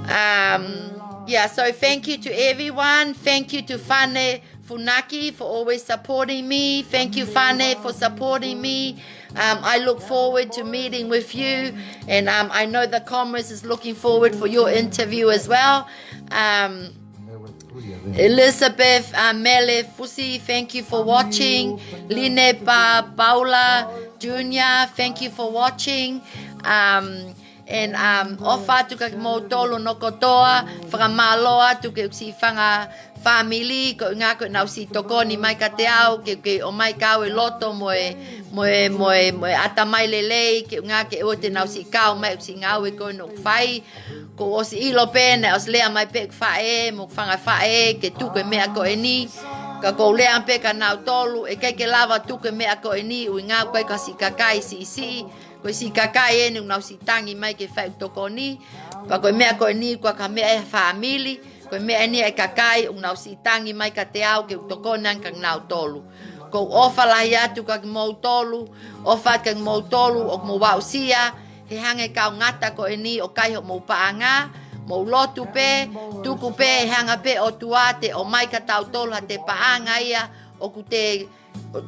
Um, yeah, so thank you to everyone. Thank you to Fane Funaki for always supporting me. Thank you, Fane, for supporting me. Um, I look forward to meeting with you, and, um, I know the Commerce is looking forward for your interview as well. Um, Elizabeth, uh, Mele Fusi, thank you for watching. Line Pa-, Paula Junior, thank you for watching. Um, and, um, ʻofa atu kia kimoutolu hono kotoa, fakamālō atu ki he siʻi fanga fāmili, koeʻuhinga ko ʻenau siʻi tokoni mai kiate au, ke, ke ʻomai kia au e loto mo e, mo e, mo e, mo e ʻatamai lelei, koeʻuhinga ke ʻoua te nau siʻi kau mai ʻeku siʻi ngāue ko ena ʻoku fai. Kuo u ʻosi ʻilo pē naʻe ʻosi lea mai pē ʻeku faʻē mo ʻeku fanga faʻē ke tuku e meʻa ko eni. Ka ʻoku ou lea pē kia nautolu, ʻe ʻikai ke lava tuku e meʻa ko eni, ʻuhinga ʻoku ʻikai ko ha siʻi kakai siʻisiʻi, ko e siʻi kakai eni ʻoku nau siʻi tangi mai ke fai ʻeku tokoni. Pea ko e meʻa ko eni ʻoku ʻikai ko ha meʻa ia ʻa e fāmili, ko e meʻa eni ia ʻa e kakai ʻoku nau siʻi tangi mai kiate au ke u tokoni ange kia nautolu. ʻOku ou ʻofa lahi atu kia kimoutolu, ʻofa atu kia kimoutolu ʻoku mou aʻusia, he hanga ʻe he kau ngata ko eni ʻo kai hoʻomou paʻanga, mou lotu pē, tuku pē, he hanga pē ʻOtua te ʻomai kia tautolu haʻate paʻanga ia ʻoku te,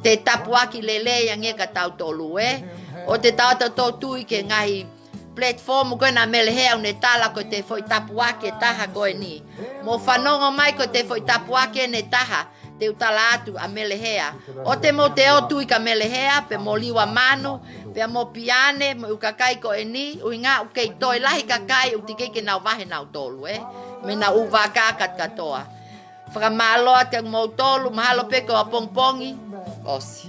te tāpuaki lelei ange kia tautolu, ē. ʻOua te tau ʻalu ʻo tui ki he ngaahi platform ko ena Melehea ʻoku ne tala ko e foʻi tapuaki ʻe taha ko eni. Mou fanongo mai, ko e foʻi tapuaki ʻe taha te u tala atu ʻa Melehea. ʻOua te mou toe tui kia Melehea, pea mo Liua Manu, pea mo Piane, mo e ʻū kakai ko eni, ʻuhinga ʻoku kei toe lahi kakai ʻoku teʻeki ke nau vahe nautolu, ē. Mei he ʻū vaka kātoa. Fakamālō atu kiate kimoutolu, mahalo pē ko e ʻapongipongi. ʻOsi.